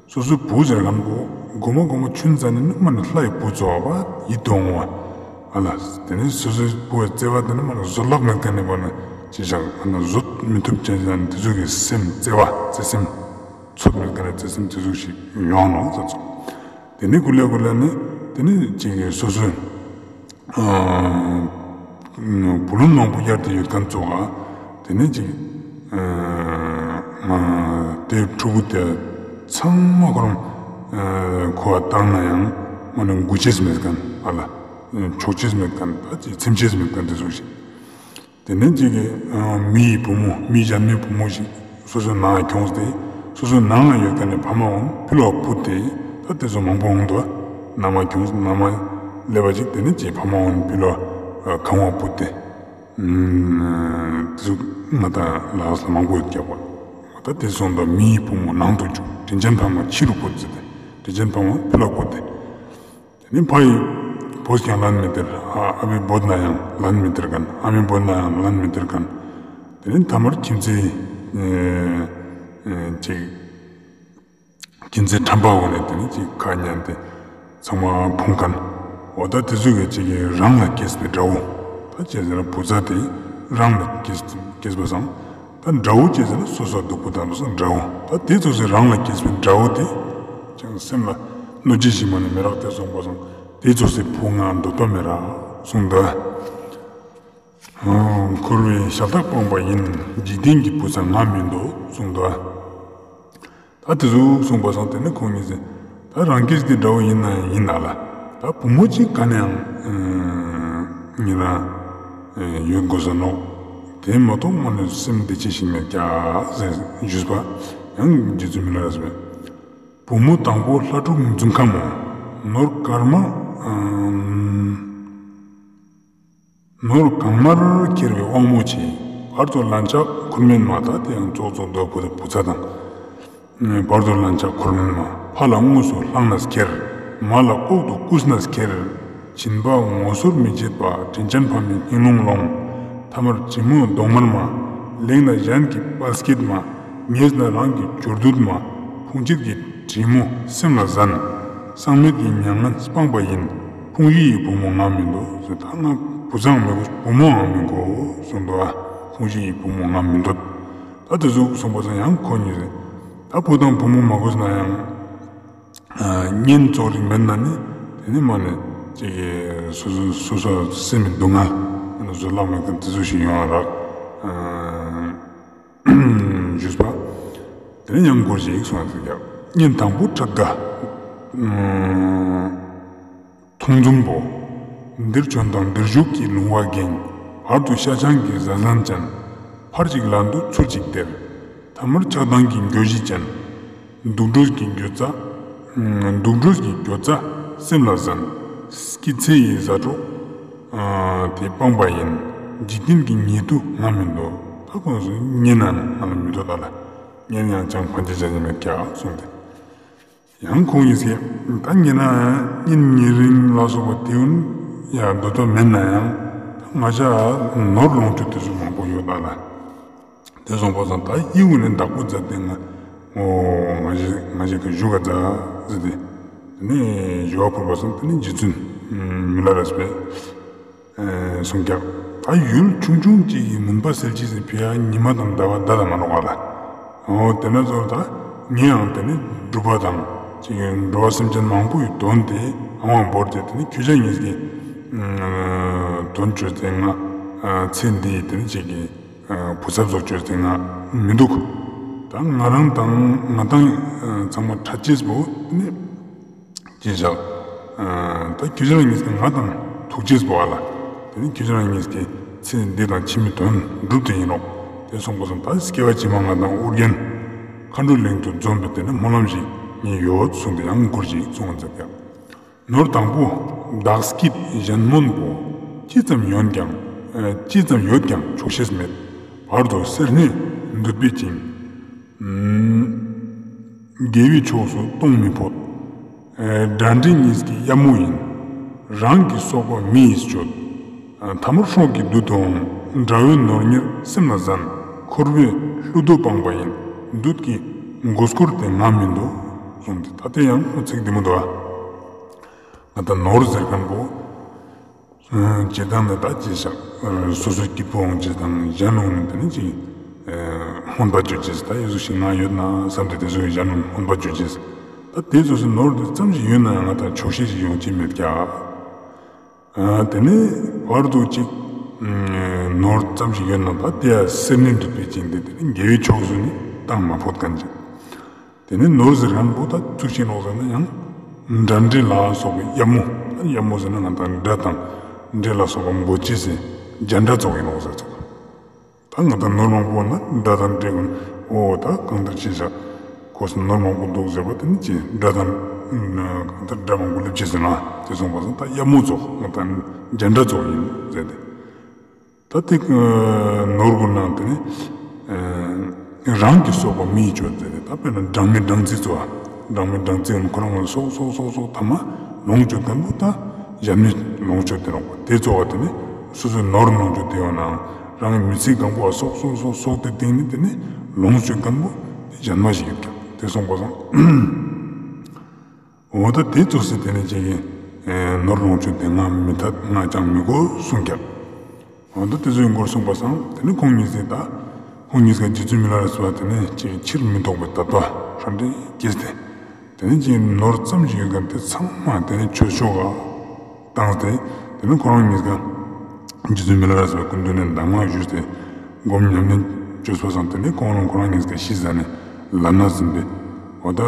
སོ་སོའི་བུ་ཟེར་མཁན་པོ་གོ་མ་གོ་མ་ཆུན་ཙ་ནས་ནི་མ་ནི་ལྷའི་བུ་ཚོ་བ་ཡིད་དུ་འོང་བ། ཨ་ལ། དེ་ནས་སོ་སོའི་བུ་བརྩེ་བ་དེ་ནི་མ་ནི་བཟོད་གླགས་མེད་མཁན་ནི་བ་ནི་ཅི་བྱ་ཨ་ནི་བཟོད་མི་ཐུབ་ཅན་ཅན་དེ་ཚོ་གི་སེམས་བརྩེ་བ་བརྩེ་སེམས་ཚོད་མེད་མཁན་ནི་བརྩེ་སེམས་དེ་ཚོ་ཞིག་ཡོང་ནོག་ཟེར་ཚོ། དེ་ནས་ཀུ་ལེ་ཀུ་ལེ་ནི་དེ་ནས་ཅིག་སོ་སོའི་བུ་ལོན་མང་པོ་གཡར་ཏེ་ཡོད་མཁན་ཚོ་ག་དེ་ནས་ཅིག་དེ་ཕྲུ་གུ་དེ་ཚང་མ་ཁོ་རང་ ཁོ་བ་བཏང་ན་ཡང་མ་ནི་འགུལ་ཅེས་མེད་ཁན་ཨ་ལ། ཆོག་ཅེས་མེད་ཁན་ད་ཅི་ཚིམ་ཅེས་མེད་ཁན་དེ་ཟུག་ཞིག་དེ་ནས་ཅིག་གི་མི་ཡི་བུ་མོ་མི་གཞན་མའི་བུ་མོ་ཞིག་སོ་སོའི་ནང་ཁྱོངས་ཏེ་སོ་སོའི་ནང་ཡོད་ཁན་ནི་ཕ་མ་འོན་ཕི་ལོག་ཕུད་དེ་ད་དེ་ཚོ་མང་པོ་འོང་དོ། ནང་མ་ཁྱོངས་ནང་མ་ལེབ་བ་ཅིག་དེ་ནས་ཅིག་ཕ་མ་འོན་ཕི་ལོག་གང་བ་ཕུད་དེ། དེ་ཚོ་ང་ད་ལགས་ལ་མང་པོ་ཡོད་ཀྱག་པ། ད་དེ་སོང་ད་མི་ཡི་བུ་མོ་ནང་དུ་འཇུག་དྲིན་ཅན་ཕ་མ་ཕྱི་རུ་བུད་ཟེར་ཏེ་དྲིན་ཅན་ཕ་མ་ཕི་ལོག་བུད་དེ། དེ་ནས་ཕ་ཡི་བོས་ཀྱང་ལན་མི་སྟེར། ཨ་ཨ་བི་བོས་ན་ཡང་ལན་མི་སྟེར་ཁན། ཨ་མི་བོས་ན་ཡང་ལན་མི་སྟེར་ཁན། དེ་ནས་ཐ་མར་ཁྱིམ་མཚེས་ཅིག་ཁྱིམ་མཚེས་ཁྲམ་པ་འོ་ནས་དེ་ནས་ཅིག་ཁ་ཉན་ཏེ་ཚང་མ་ཕུང་ཁན། འོ་ད་དེ་ཚོ་གི་ཅིག་གི་རང་ལ་སྐྱེས་པའི་དགྲ་བོ། ད་ཅི་ཟེར་ན་བུ་ཚ་དེ་རང་ལ་སྐྱེས་པ་སང་། ད་དགྲ་བོ་ཅི་ཟེར་ན་སོ་སོ་སྡུག་པོ་བཏང་དུས་སང་དགྲ་བོ། ད་དེ་ཚོ་ཟེར་རང་ལ་སྐྱེས་པའི་དགྲ་བོ་དེ་ཅང་སེམས་ལ་གནོད་བྱེད་ཞིག་མ་ནི་མི་རག་དེ་སོང་པ་སང་དེ་ཚོ་ཟེར་བུ་ང་འདོད་པ་མི་རག་གསུངས་ད། འཁོར་བའི་ཞབས་ཐག་སྤངས་པ་ཡིན། འཇིག་རྟེན་གྱི་བུ་ཚ་ང་མི་འདོད་གསུངས་ད། ད་དེ་ཟུག་གསུངས་པ་སང་དེ་ནས་ཁོང་གཉིས་ཟེར། ད་རང་སྐྱེས་ཀྱི་དགྲ་བོ་ཡིན་ན་ཡང་ཡིན་ན་ལ། ད་བུ་མོ་གཅིག་ག་ནས་ཡང་ཉེ་རང་ཡོད་དགོས་ས་ནོག་དེ་མ་གཏོགས་མ་ནས་སེམས་བདེ་ཆེ་ཞིག་མེད་ཀྱག་ཟེར་ཞུས་པ། ཡང་རྗེ་བཙུན་མི་ལ་རས་པས། བུ་མོ་དང་པོ་ལྷ་ཕྲུག་འཛུམ་ཁ་མོ། ནོར་དཀར་མ། ནོར་གང་མར་ཁྱེར་བའི་དབང་མོ་ཆེ། བར་དོ་ལན་ཆགས་ཁུར་མེད་མ། ད་དེ་ཡང་ཙོག་ཙོག་དོ་བུ་བུ་ཚ་དང་། བར་དོ་ལན་ཆགས་ཁུར་མེད་མ། ཕ་ལ་དངོས་སུ་བླངས་ནས་ཁྱེར། མ་ལ་ལྐོག་ཏུ་བཀུས་ནས་ཁྱེར། བྱིན་པ་ངོ་སོར་མི་བྱེད་པ། དྲིན་ཅན་ཕ་མའི་སྙིང་རླུང་སློང་། ཐ་མར་བྱི་མོ་གདོང་དམར་མ། ལེགས་ན་གཞན་གྱི་དཔལ་སྐྱེད་མ། ཉེས་ན་རང་གི་འབྱོར་སྡུད་མ། ཕུང་བྱེད་ཀྱི་དྲི་མོ་སེམས་ལ་ཟན། སངས་མེད་ཀྱི་མྱ་ངན་སྤངས་པ་ཡིན། ཕུང་བྱེད་ཀྱི་བུ་མོ་ང་མི་འདོད་ཟེར། ད་ང་བུ་ཚ་མི་དགོས་བུ་མོའང་མི་དགོས་གསུངས་འདུག་ཨ། ཕུང་བྱེད་ཀྱི་བུ་མོ་ང་མི་འདོད། ད་དེ་ཟུག་གསུངས་པ་སང་ཡང་ཁོ་གཉིས་ཟེར། ད་བུ་དང་བུ་མོ་མ་དགོས་ན་ཡང་གཉེན་ཙོགས་རིགས་མེད་ན་ནི་དེ་ནི་མ་ནི་ཅིག་གི་སོ་སོ་སོ་སོ་སེམས་མི་སྡུག་བསྔལ་བཟོད་གླགས་མེད་མཁན་དེ་ཚོ་ཞིག་ཡོང་བ་རག་ཞུས་པ། དེ་ནས་ཡང་མགུར་ཞིག་གསུངས་ཟེར་ཀྱག་གཉེན་དང་པོ་ཁྲག་དགའ། མཐོང་འཛུམ་པོ། འདིར་བྱོན་དང་འདིར་བཞུགས་ཀྱི་ལུང་བ་འགེངས། བར་དུ་ཤ་ཆང་གི་བཟའ་ཟན་ཅན། ཕར་གཅིག་ལན་དུ་ཚུར་གཅིག་སྟེར། ཐ་མར་ཆགས་སྡང་གི་འགྱོད་གཞི་ཅན། དུག་སྦྲུལ་གྱི་འགྱོད་རྩ། དུག་སྦྲུལ་གྱི་འགྱོད་རྩ་སེམས་ལ་ཟན། སྐྱིད་ཚལ་ཡི་བཟའ་གྲོགས། དེ་སྤངས་པ་ཡིན། འཇིག་རྟེན་གྱི་ཉེ་དུ་ང་མི་འདོད། ད་ཁོང་ཚོ་གཉེན་ན་ང་ལ་མི་འདོད་ད་ལ། གཉེན་ཡང་ཅང་ཕན་ཆད་ཅང་མེད་ཀྱག་གསུངས་ཏེ། ཡང་ཁོང་གཉིས་ཀྱིས་ད་ཉེ་ན་གཉེན་ཉེ་རིང་ལ་སོགས་པ་དེ་ཡང་འདོད་པ་མེད་ན་ཡང་ད་ང་ཅག་ནོར་ལོངས་སྤྱོད་དེ་ཚོ་མང་པོ་ཡོད་ད་ལ། དེ་སོང་པ་སང་ད་ཡིད་འོང་ནས་བདག་པོ་མཛད་དེ་ང་ངོ་ང་ཞིག་ང་ཞིག་གི་བཞུགས་ག་མཛད་ཟེར་ཏེ། དེ་ནས་ཞུ་བ་ཕུལ་བ་སང་དེ་ནས་རྗེ་བཙུན་མི་ལ་རས་པས། གསུངས་ཀྱག་ད་ཡུལ་ཆུང་ཆུང་གཅིག་གི་མུན་པ་སེལ་ཅེས་སི་ཕི་ཡ་ཉི་མ་དང་ཟླ་བ་ཟླ་དང་མ་ནོག་ག་ལ། འོ་དེ་ན་ཚོ་ད་ངས་ཡང་དེ་ནི་སྒྲུབ་པ་དང་ཅིག་འགྲོ་བ་སེམས་ཅན་མང་པོ་ཡི་དོན་དེ་ཨང་བ་བོར་ཏེ་དེ་ནི་ཁྱོད་ཅག་གཉིས་ཀྱི་དོན་བཅོས་ཏེ་ང་ཚེ་འདི་ཡི་དེ་ནི་ཅིག་གི་བུ་ཚབ་ཚོ་བཅོས་ཏེ་ང་མི་འདུག་ད་ང་རང་དང་ང་དང་ཚང་མ་ཕྲད་ཅེས་པོ་དེ་ནི། ཅེས་བཞག་ད་ཁྱོད་ཅག་གཉིས་ཀྱིས་ང་དང་ཐུག་ཅེས་པོ་ཨ་ལ། དེ་ནི་ཁྱོད་ཅག་གཉིས་ཀྱི་ཚེ་འདི་དང་ཕྱི་མའི་དོན་འགྲུབ་སྟེ་ཡིན་ནོག་དེ་སོང་པ་སང་ད་སྐྱེ་བ་ཕྱི་མ་ང་དང་ཨོ་རྒྱན་མཁའ་འགྲོའི་གླིང་དུ་འཛོམས་པའི་དེ་ནི་སྨོན་ལམ་ཞིག་ངས་ཡོད་གསུངས་ཏེ་ཡང་མགུར་ཞིག་གསུངས་མཛད་ཀྱག་ནོར་དང་པོ་བདག་སྐྱིད་གཞན་སྨོན་པོ། ཅི་ཙམ་ཡོད་ཀྱང་ཅི་ཙམ་ཡོད་ཀྱང་ཆོག་ཤེས་མེད། བར་དོ་སེར་སྣའི་མདུད་པས་བཅིངས། དགེ་བའི་ཕྱོགས་སུ་གཏོང་མི་ཕོད། དགྲ་འདྲེ་གཉིས་ཀྱི་གཡབ་མོ་ཡིན། རང་གི་སྲོག་པོ་མི་ཡིས་གཅོད། ཐ་མར་སྲོག་གི་བདུད་དུའང་། དགྲ་བོའི་ནོར་ཉེར་སེམས་ལ་ཟན། འཁོར་བའི་བསླུ་བདོ་སྤངས་པ་ཡིན། བདུད་ཀྱི་མགོ་སྐོར་དེ་ང་མི་འདོད། གསུངས་ཏེ་ད་དེ་ཡང་ཚིག་འདི་མོ་འདུག་ཨ། ང་ད་ནོར་ཟེར་མཁན་པོ། སྤྱིར་བཏང་ནི་ད་ཅི་བཞག་སོ་སོའི་སྐྱིད་པོའང་སྤྱིར་བཏང་གཞན་ལུང་ནི་དེ་ནི་ཅི། སྨོན་པ་བཅོ་ཅེས་ད་ཡོད་ཟུག་ཞིག་ང་ཡོད་ན་བསམ་སྟེ་དེ་ཚོ་གཞན་ལུང་སྨོན་པ་བཅོ་ཅེས། ད་དེ་ཚོ་སོ་ནོར་དེ་ཙམ་ཞིག་ཡོད་ན་ཡང་ང་ད་ཆོག་ཤེས་ཤིག་ཡོང་ཅེས་མེད་ཀྱག་དེ་ནི་བར་དུ་ཅིག་ནོར་ཙམ་ཞིག་ཡོད་ན་ད་དེ་ཡང་སེར་སྣའི་མདུད་པས་བཅིངས་ཏེ་དེ་ནི་དགེ་བའི་ཕྱོགས་སུ་ནི་བཏང་མ་ཕོད་མཁན་ཅིག་དེ་ནས་ནོར་ཟེར་ཁན་པོ་ད་ཚུགས་ཤིག་ནོག་ཟེར་ན་ཡང་འདྲ་འདྲེ་ལ་སོགས་པའི་གཡབ་མོ། གཡབ་མོ་ཟེར་ན་ང་དང་འདྲ་དང་འདྲེ་ལ་སོགས་པ་མགོ་ཅིག་སེ་རྒྱན་འདྲ་ཙོགས་ཡིན་ནོག་ཟེར་ཙོགས། ད་ང་དང་ནོར་མང་པོ་ན་འདྲ་དང་འདྲེ་ཀུན་འོ་ད་གང་ལྟར་ཅི་ཟེར་ཁོ་སོ་ནོར་མང་པོ་འདུག་ཟེར་བ་དེ་ནི་ཅི་འདྲ་དང་གང་ལྟར་འདྲ་མང་པོ་སླེབས་ཅི་ཟེར་ན་དེ་སོང་པ་སང་ད་གཡབ་མོ་ཙོགས་ང་དང་རྒྱན་འདྲ་ཙོགས་ཡིན་ཟེར་ཏེ། ད་དེ་ནོར་གུན་ནང་དེ་ནི་རང་གི་སོག་པོ་མི་ཡི་ཆོས་ཟེར་ཏེ་ད་དཔེར་ན་སྦྲང་མའི་སྦྲང་རྩི་ཙོགས། སྦྲང་མའི་སྦྲང་རྩི་ཀུན་ཁོ་རང་ངོ་སོག་སོག་སོག་སོག་ཐ་མ་ལོངས་སྤྱོད་ཁན་པོ་ད་གཞན་མི་ལོངས་སྤྱོད་དེ་རང་པོ་དེ་ཙོགས་པ་དེ་ནི་སོ་སོའི་ནོར་ལོངས་སྤྱོད་དེ་ཡོད་ནའང་རང་གི་མི་ཚེ་གང་པོ་སོག་སོག་སོག་སོག་དེ་སྟེང་ནི་དེ་ནི་ལོངས་སྤྱོད་ཁན་པོ་དེ་གཞན་མ་ཞིག་ཡོད་ཀྱང་དེ་སོང་པ་སང་། འོ་ད་དེ་ཙོགས་སེ་དེ་ནི་ཅིག་གི་ནོར་ལོངས་སྤྱོད་དེ་ང་མི་ཐད་ང་ཅང་མི་དགོས་གསུངས་ཀྱང་། འོ་ད་དེ་ཚོའི་མགོར་གསུངས་པ་སང་དེ་ནི་ཁོང་གཉིས་ཀྱིས་ད་ཁོང་གཉིས་ཀ་རྗེ་བཙུན་མི་ལ་རས་པ་དེ་ནི་ཅིག་ཕྱིར་མི་ལྡོག་པའི་དད་པ་ཧྲ་འདྲེ་སྐྱེས་ཏེ། དེ་ནི་ཅིག་ནོར་ཙམ་ཞིག་ཡོད་ཀྱང་དེ་ཚང་མ་དེ་ནི་ཆོས་ཕྱོགས་ལ་བཏང་སྟེ་དེ་ནི་ཁོ་རང་གཉིས་ཀ་རྗེ་བཙུན་མི་ལ་རས་པའི་སྐུ་མདུན་ནས་གདམས་ངག་ཞུས་ཏེ་སྒོམ་ཉམས་ལེན་བཅོས་པ་སང་དེ་ནི་ཁོང་རང་ཁོ་རང་གཉིས་ཀ་ཤི་ཟ་ནས་ལམ་སྣ་ཟིན་པས། འོ་ད་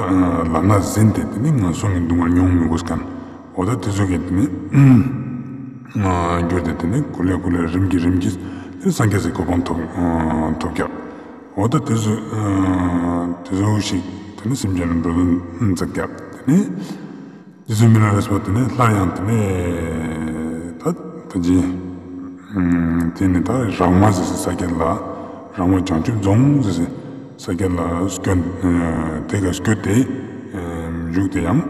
ལམ་སྣ་ཟིན་ཏེ་དེ་ནི་ངན་སོང་གི་སྡུག་བསྔལ་མྱོང་མི་དགོས་ཀྱང་། འོ་ད་དེ་ཚོ་གི་དེ་ནི་གྱུར་ཏེ་དེ་ནི་ཀུ་ལེ་ཀུ་ལེ་རིམ་གྱིས་རིམ་གྱིས་དེ་ནི་སངས་རྒྱས་སི་གོ་འཕང་ཐོབ་ཐོབ་ཀྱག། འོ་ད་དེ་ཚོ་དེ་ཚོ་ཞིག་དེ་ནི་སེམས་ཅན་ལ་འགྲོ་དོན་མཛད་ཀྱག། དེ་ནི་རྗེ་བཙུན་མི་ལ་རས་པ་དེ་ནི་སླར་ཡང་དེ་ནི་ད་ད་ཅི་དེ་ནི་ད་རག་མ་ཟེར་སའི་ས་ཀྱད་ལ་རག་མ་བྱང་ཆུབ་རྫོང་ཟེར་སའི་ས་ཀྱད་ལ་སྐྱོད་དེ་ག་སྐྱོད་དེ་བཞུགས་ཏེ་ཡང་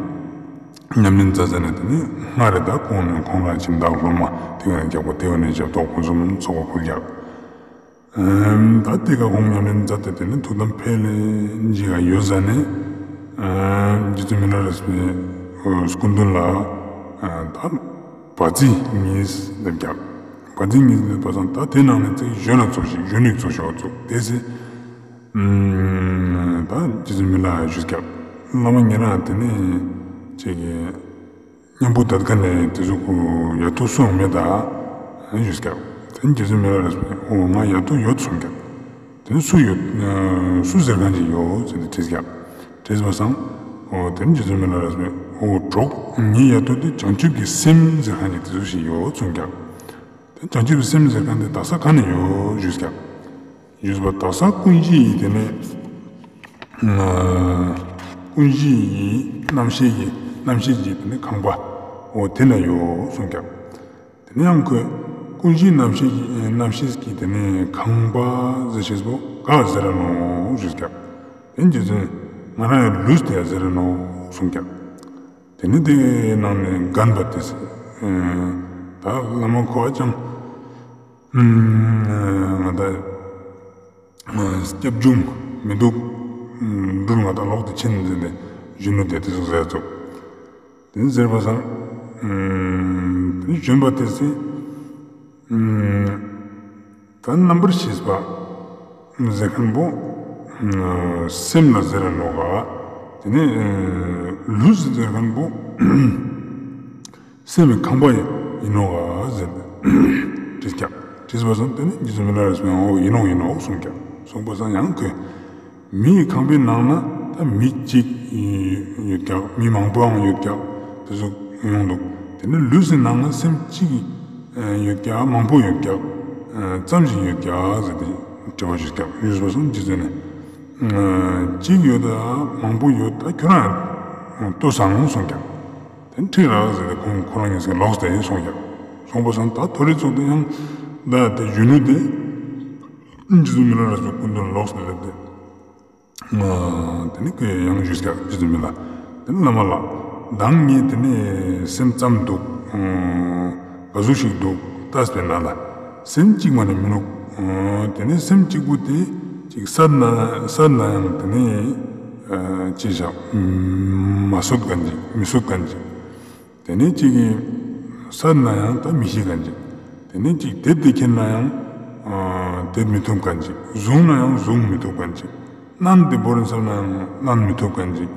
ཉམས་ལེན་མཛད་ཟེར་ནས་དེ་ནི་སྔར་རེ་ད་ཁོང་ནི་ཁོང་རང་ཁྱིམ་བདག་སློབ་མ་དེ་ག་རྒྱག་པོ་དེ་བ་ནི་ཞབས་ཏོག་ཕུན་སུམ་ཚོགས་པ་ཕུལ་ཀྱག། ད་དེ་ག་ཁོང་ཉམས་ལེན་མཛད་དེ་དེ་ནི་ཐུགས་དམ་འཕེལ་ལེ་འཇིག་ག་ཡོད་ཟ་ནས་རྗེ་བཙུན་མི་ལ་རས་པའི་སྐུ་མདུན་ལ་ད་བ་ཙི་གཉིས་སླེབས་ཀྱག། བ་ཙི་གཉིས་སླེབས་པ་སང་ད་དེ་ནང་ནས་ཚིག་གཞོན་ན་ཚོ་ཞིག་གཞོན་ནུ་ཚོ་ཞིག་ཚུགས་དེ་སི། ད་རྗེ་བཙུན་མི་ལ་ཞུས་ཀྱག། བླ་མ་ཉེ་རང་དེ་ནི་ཅིག་གི་གཉེན་པོ་དད་ཁ་ནས་དེ་ཚོ་ཁོ་ཡ་ཏོ་སུའང་མེད་ད་ཞུས་ཀྱག། དེ་ནི་རྗེ་བཙུན་མི་ལ་རས་པས་འོ་ང་ཡ་ཏོ་ཡོད་གསུངས་ཀྱག། དེ་ནི་སུ་ཡོད་སུ་ཟེར་ཁན་ཅིག་ཡོད་ཟེར་ཏེ་དྲིས་ཀྱག། དྲིས་པ་སང་འོ་དེ་ནི་རྗེ་བཙུན་མི་ལ་རས་པས་འོ་གྲོགས་ངའི་ཡ་ཏོ་དེ་བྱང་ཆུབ་ཀྱི་སེམས་ཟེར་ཁན་ཅིག་དེ་ཚོ་ཞིག་ཡོད་གསུངས་ཀྱག། དེ་བྱང་ཆུབ་སེམས་ཟེར་ཁན་དེ་དག་ས་ག་ནས་ཡོད་ཞུས་ཀྱག། ཞུས་པ་དག་ས་ཀུན་གཞི་ཡི་དེ་ནས་ཀུན་གཞི་ཡི་རྣམ་ཤེས་ཀྱི་རྣམ་ཤེས་ཀྱི་དེ་ནས་ཁང་པ་འོ་དེ་ན་ཡོད་གསུངས་ཀྱག། དེ་ནས་ཡང་ཁོས་ཀུན་གཞི་རྣམ་ཤེས་ཀྱི་རྣམ་ཤེས་ཀྱི་དེ་ནས་ཁང་པ་ཟེར་ཤེས་པོ་ག་ཟེར་ར་ནོག་ཞུས་ཀྱག། དེ་རྗེ་བཙུན་ང་རང་ཡང་ལུས་དེ་ཡ་ཟེར་ར་ནོག་གསུངས་ཀྱག། དེ་ནི་དེ་ནང་ནས་རྒན་པ་དེས་ད་བླ་མ་ཁོ་ཨ་ཅང་ང་ད་སྐྱབས་བཅོལ་མི་འདུག། འབྲུལ་ང་ད་ལོག་ཏུ་ཕྱིན་ཟེར་ནས་གཞོན་ནུ་དེ་དེ་ཟུག་ཟེར་ཚུགས། དེ་ཟེར་བ་སང་དེ་གཞོན་པ་དེས་ད་རྣམ་པར་ཤེས་པ་ཟེར་ཁན་པོ་སེམས་ལ་ཟེར་ར་ནོག་ག། དེ་ནས་ལུས་ཟེར་ཁན་པོ་སེམས་ཀྱི་ཁང་པ་ཡིན་ནོག་ག་ཟེར་དྲིས་ཀྱག། དྲིས་པ་སང་དེ་ནི་རྗེ་བཙུན་མི་ལ་རས་པས་འོ་ཡིན་ནོག་ཡིན་ནོག་གསུངས་ཀྱག། གསུངས་པ་སང་ཡང་ཁོས་མིའི་ཁང་པའི་ནང་ན་ད་མི་གཅིག་ཡོད་ཀྱག། མི་མང་པོའང་ཡོད་ཀྱག། དེ་ཚོ་ཡོང་འདུག། དེ་ནི་ལུས་སི་ནང་ན་སེམས་གཅིག་ཡོད་ཀྱག། མང་པོ་ཡོད་ཀྱག། ཙམ་ཞིག་ཡོད་ཀྱག་ཟེར་ཏེ་དྲི་བ་ཞུས་ཀྱག། ཞུས་པ་སང་རྗེ་བཙུན་ནི་གཅིག་ཡོད་ད་མང་པོ་ཡོད་ད་ཁྱོད་རང་ལྟོས་སང་གསུངས་ཀྱག། དེ་ནི་ཁྲིད་ར་ཟེར་ཏེ་ཁོང་ཁོ་རང་གཉིས་ཀ་ལོག་སྟེ་སོང་ཀྱག། སོང་པ་སང་ད་ཐོ་རེ་ཚུགས་ཏེ་ཡང་ད་དེ་གཞོན་ནུ་དེ་རྗེ་བཙུན་མི་ལ་རས་པའི་སྐུ་མདུན་ལོག་སྟེ་སླེབས་ཏེ། དེ་ནི་ཁོས་ཡང་ཞུས་ཀྱག། རྗེ་བཙུན་མི་ལ། དེ་ནི་བླ་མ་ལགས། མདང་ངས་དེ་ནི་སེམས་ཙམ་འདུག། ག་ཟུག་ཞིག་འདུག་ལྟས་པས་ན་ལ། སེམས་གཅིག་མ་ནི་མི་ནུག། དེ་ནི་སེམས་གཅིག་པུ་དེ་ཅིག་སད་ན་སད་ན་ཡང་དེ་ནི་ཅི་བྱ་མ་སོད་ཁན་ཅིག་མི་སོད་ཁན་ཅིག། དེ་ནས་ཅིག་གིས་སད་ན་ཡང་ད་མི་ཤི་ཁན་ཅིག། དེ་ནས་ཅིག་དེད་དེ་ཁྱེར་ན་ཡང་དེད་མི་ཐུབ་ཁན་ཅིག། བཟུང་ན་ཡང་བཟུང་མི་ཐུབ་ཁན་ཅིག། མནན་ཏེ་བོར་ན་བསམ་ན་ཡང་མནན་མི་ཐུབ་ཁན་ཅིག།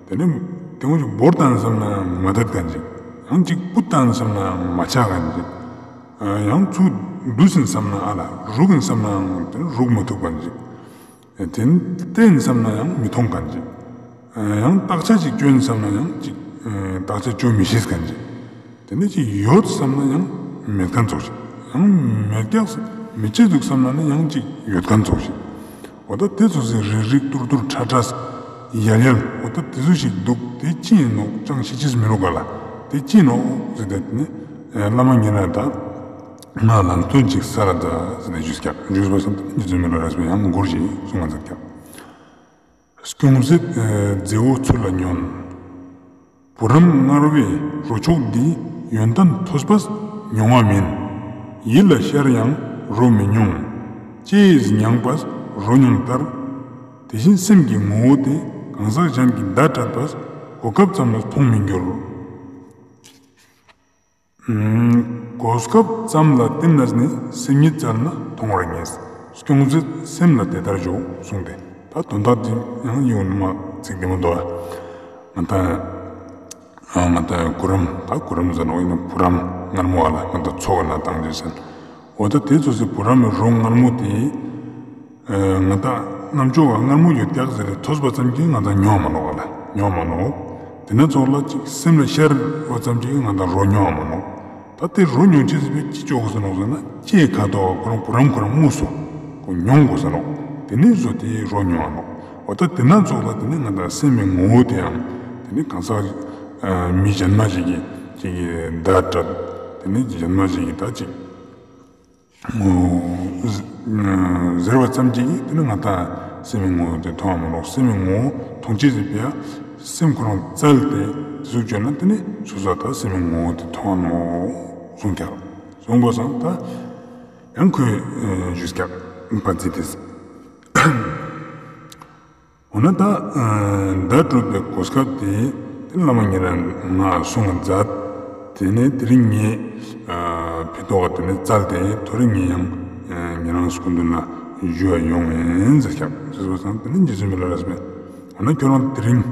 དེ་ནས་དེ་འོ་ཅིག་བོར་ཏང་བསམ་ན་ཡང་མ་དེད་ཁན་ཅིག། ཡང་ཅིག་བུད་ཏང་བསམ་ན་ཡང་མ་ཆགས་ཁན་ཅིག། ཡང་ཚུར་འདུས་ཟིན་བསམ་ན་ཨ་ལ་རུག་ཡིན་བསམ་ན་ཡང་དེ་ནས་རུག་མི་ཐུབ་ཁན་ཅིག། དེ་ནས་བསྟན་བསམ་ན་ཡང་མི་ཐོང་ཁན་ཅིག། ཡང་བརྟག་དཔྱད་ཅིག་བཅོ་ཡིན་བསམ་ན་ཡང་ཅིག་བརྟག་དཔྱད་བཅོ་མི་ཤེས་མཁན་ཅིག། དེ་ནས་ཅིག་ཡོད་བསམ་ན་ཡང་མེད་མཁན་ཙོགས་ཤིག། ཡང་མེད་ཀྱག་མི་ཅི་འདུག་བསམ་ན་ནི་ཡང་ཅིག་ཡོད་མཁན་ཙོགས་ཤིག། འོ་ད་དེ་ཙོགས་སི་རིག་རིག་ཏུར་ཏུར་ཁྲ་ཁྲ་ཡལ་ཡལ་འོ་ད་དེ་ཙོགས་ཤིག་འདུག། དེ་ཅི་ཡིན་ནོག་ཅང་ཤེས་ཅེས་མི་རུག་ག་ལ། དེ་ཅི་ཡིན་ནོག་ཟེར་ཏེ་དེ་ནས་བླ་མ་ཉེ་རང་ད་ང་ལམ་སྟོན་ཅིག་སལ་ཟེར་ཏེ་ཞུས་ཀྱག། ཞུས་པ་སང་རྗེ་བཙུན་མི་ལ་རས་པས་ཡང་མགུར་ཞིག་གསུང་ང་མཛད་ཀྱག། སྐྱོང་མཛད་མཛེ་བོ་ཚུལ་ལ་ཉོན། བུ་རམ་མངར་བའི་རོ་མཆོག་འདི། ཡོན་ཏན་ཐོས་པས་མྱོང་བ་མིན། ཡིད་ལ་ཤར་ཡང་རོ་མི་མྱོང་། ལྕེས་མྱངས་པས་རོ་མྱོང་ལྟར། དེ་བཞིན་སེམས་ཀྱི་ངོ་བོ་དེ། གང་ཟག་གཞན་གྱི་བརྡ་སྤྲད་པས། གོ་སྐབས་ཙམ་ལ་མཐོང་མི་འགྱུར། གོ་སྐབས་ཙམ་ལ་བརྟེན་ནས་ནི་སེམས་ཉིད་བཙལ་ན་མཐོང་བར་ངེས། སྐྱོང་མཛད་སེམས་ལ་དེ་ལྟར་འཇོག་གསུངས་ཏེ། ད་དོན་དག་འདི་ཡང་ཡིན་མ་ཚིག་བདེ་མོ་འདུག་ཨ། ང་ད་ང་ད་གུ་རམ་ད་གུ་རམ་ཟེར་ནོ་ཡིན་ན་བུ་རམ་མངར་མོ་ཨ་ལ་ང་ད་ཚོགས་ན་བཏང་རྗེས་ཟེར། འོ་ད་དེ་ཙོགས་སི་བུ་རམ་མི་རོ་མངར་མོ་དེ། ང་དང་རྣམ་ཅོག་ག་མངར་མོ་ཡོད་ཀྱག་ཟེར་ཏེ་ཐོས་པ་ཙམ་གྱིས་ང་དང་མྱོང་མ་ནོག་ག་ལ། མྱོང་མ་ནོག། དེ་ན་ཙོགས་ལ་ཅིག་སེམས་ལ་ཤར་བ་ཙམ་གྱིས་ང་དང་རོ་མྱོང་མ་ནོག། ད་དེ་རོ་མྱོང་ཅེས་པོ་ཅི་ཅོ་དགོས་ས་ནོག་ཟེར་ན་ལྕེ་ཁ་དོག་ཁོ་རང་བུ་རམ་ཁོ་རང་དངོས་སུ་ཁོ་མྱོང་དགོས་ས་ནོག། དེ་ནས་བཟོ་དེ་རོ་མྱོང་ང་ནོག། འོ་ད་དེ་ན་ཙོགས་ལ་དེ་ནས་ང་དང་སེམས་མི་ངོ་བོ་དེའང་དེ་ནས་གང་ཟག་མི་གཞན་མ་ཞིག་གིས་ཅིག་གིས་བརྡ་སྤྲད། དེ་ནས་གཞན་མ་ཞིག་གིས་ད་ཅིག་ཟེར་བ་ཙམ་གྱིས་དེ་ནི་ང་དང་སེམས་མི་ངོ་བོ་དེ་མཐོང་བ་མ་ནོག། སེམས་མི་ངོ་བོ་མཐོང་ཅེས་ཟེར་བའི་སེམས་ཁོ་རང་བཙལ་ཏེ་དེ་ཟུག་བཅོས་ན་དེ་ནི་སོ་སོ་ད་སེམས་མི་ངོ་བོ་དེ་མཐོང་བ་ནོག་གསུངས་ཀྱག། གསུངས་པ་སང་ད་ཡང་ཁོས་ཞུས་ཀྱག་པ་ཙི་ཏེས། འོ་ན་ད་བརྡ་སྤྲོད་པའི་གོ་སྐབས་དེ་དེ་བླ་མ་ཉེ་རང་ང་གསུང་ང་མཛད། དེ་ནས་དེ་རིང་ངས་ཕི་ཏོག་ག་དེ་ནས་བཙལ་ཏེ་ཐོ་རེ་ངས་ཡང་ཉེ་རང་སྐུ་མདུན་ལ་ཞུ་བ་ཡོང་ངེན་ཟེར་ཀྱག་ཟེར་བ་སང་དེ་ནས་རྗེ་བཙུན་མི་ལ་རས་པས། འོ་ན་ཁྱོད་རང་དེ་རིང་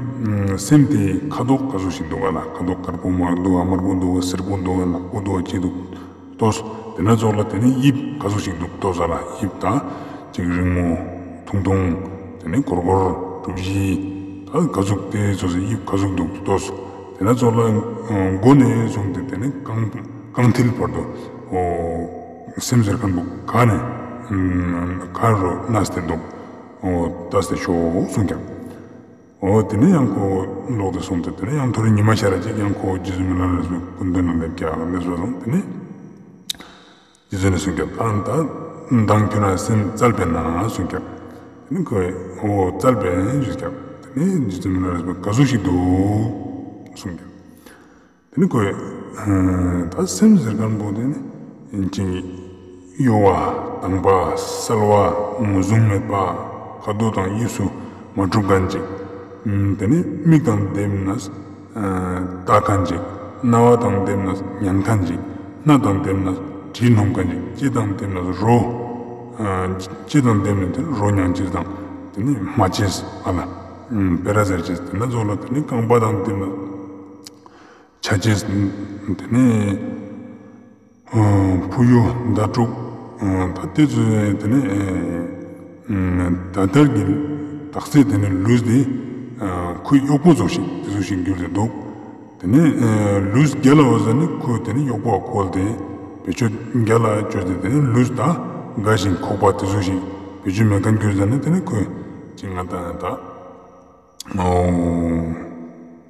སེམས་དེ་ཁ་དོག་ག་ཟུག་ཞིག་འདུག་ག་ལ། ཁ་དོག་དཀར་པོ་མ་འདུག་ག། དམར་པོ་འདུག་ག། སེར་པོ་འདུག་ག། ནག་པོ་འདུག་ག། ཅི་འདུག་ལྟོས། དེ་ན་ཙོགས་ལ་དེ་ནས་དབྱིབས་ག་ཟུག་ཞིག་འདུག་ལྟོས་ས་ལ། དབྱིབས་ད་ཅིག་རིང་མོ་ཐུང་ཐུང་། དེ་ནས་གོར་གོར་གྲུ་བཞི། ད་ག་ཟུག་དེ་ཙོགས་སི་དབྱིབས་ག་ཟུག་འདུག་ལྟོས། དེ་ན་ཙོགས་ལ་མགོ་ནས་བཟུང་སྟེ་དེ་ནས་རྐང་རྐང་མཐིལ་བར་དུ་འོ་སེམས་ཟེར་མཁན་པོ་ག་ནས་ག་རུ་གནས་ཏེ་འདུག། འོ་ལྟས་ཏེ་ཤོག་གསུངས་ཀྱག། འོ་དེ་ནས་ཡང་ཁོ་ལོག་སྟེ་སོང་སྟེ་དེ་ནས་ཡང་ཐོ་རེ་ཉི་མ་ཤར་ར་ཅིག་ཡང་ཁོ་རྗེ་བཙུན་མི་ལ་རས་པའི་སྐུ་མདུན་ལ་སླེབས་ཀྱག། སླེབས་པ་སོང་དེ་ནས་རྗེ་བཙུན་ནས་གསུངས་ཀྱག། ད་ད་མདང་ཁྱོད་རང་སེམས་བཙལ་པས་ན་གསུངས་ཀྱག། དེ་ནས་ཁོས་འོ་བཙལ་པས་ཞུས་ཀྱག། དེ་ནས་རྗེ་བཙུན་མི་ལ་རས་པས་ག་ཟུག་ཞིག་འདུག་གསུངས་ཀྱག། དེ་ནི་ཁོས་ད་སེམས་ཟེར་མཁན་པོ་དེ་ནི་ཅིག་གཡོ་བ་དང་པ་གསལ་བ་ངོས་བཟུང་མེད་པ་ཁ་དོག་དང་དབྱིབས་སུ་མ་གྲུབ་མཁན་ཅིག། དེ་ནི་མིག་དང་ལྡེམ་ན་ལྟ་མཁན་ཅིག། རྣ་བ་དང་ལྡེམ་ན་ཉན་མཁན་ཅིག། སྣ་དང་ལྡེམ་ན་དྲི་སྣོམ་མཁན་ཅིག། ལྕེ་དང་ལྡེམ་ན་རོ། ལྕེ་དང་ལྡེམ་ན་དེ་རོ་མྱང་ཅེས་དང་དེ་ནི་སྨྲ་ཅེས་ཨ་ལ། སྤེ་ར་ཟེར་ཅེས་དེ་ན་ཙོགས་ལ་དེ་ནི་རྐང་པ་དང་ལྡེམ་ན། ཆ་ཅེས་དེ་ནས་ཕུ་ཡུ་ཟླ་དྲུག་ད་དེ་ཚོ་དེ་ནས་ད་ལྟར་གྱི་དག་ས་དེ་ནས་ལུས་དེ་ཁོའི་གཡོག་པོ་ཙོགས་ཤིག་དེ་ཚོ་ཞིག་གྱུར་ཏེ་འདུག། དེ་ནས་ལུས་རྒྱལ་ལ་བ་ཟེར་ནས་ཁོས་དེ་ནས་གཡོག་པོ་བཀོལ་ཏེ་བེད་སྤྱོད་རྒྱལ་ལ་བཅོས་ཏེ་དེ་ནས་ལུས་ད་དགའ་ཞིང་འཁོགས་པ་དེ་ཚོ་ཞིག་བེད་སྤྱོད་མེད་མཁན་གྱུར་ཟེར་ནས་དེ་ནས་ཁོས་ཅིག་ང་ད་ད།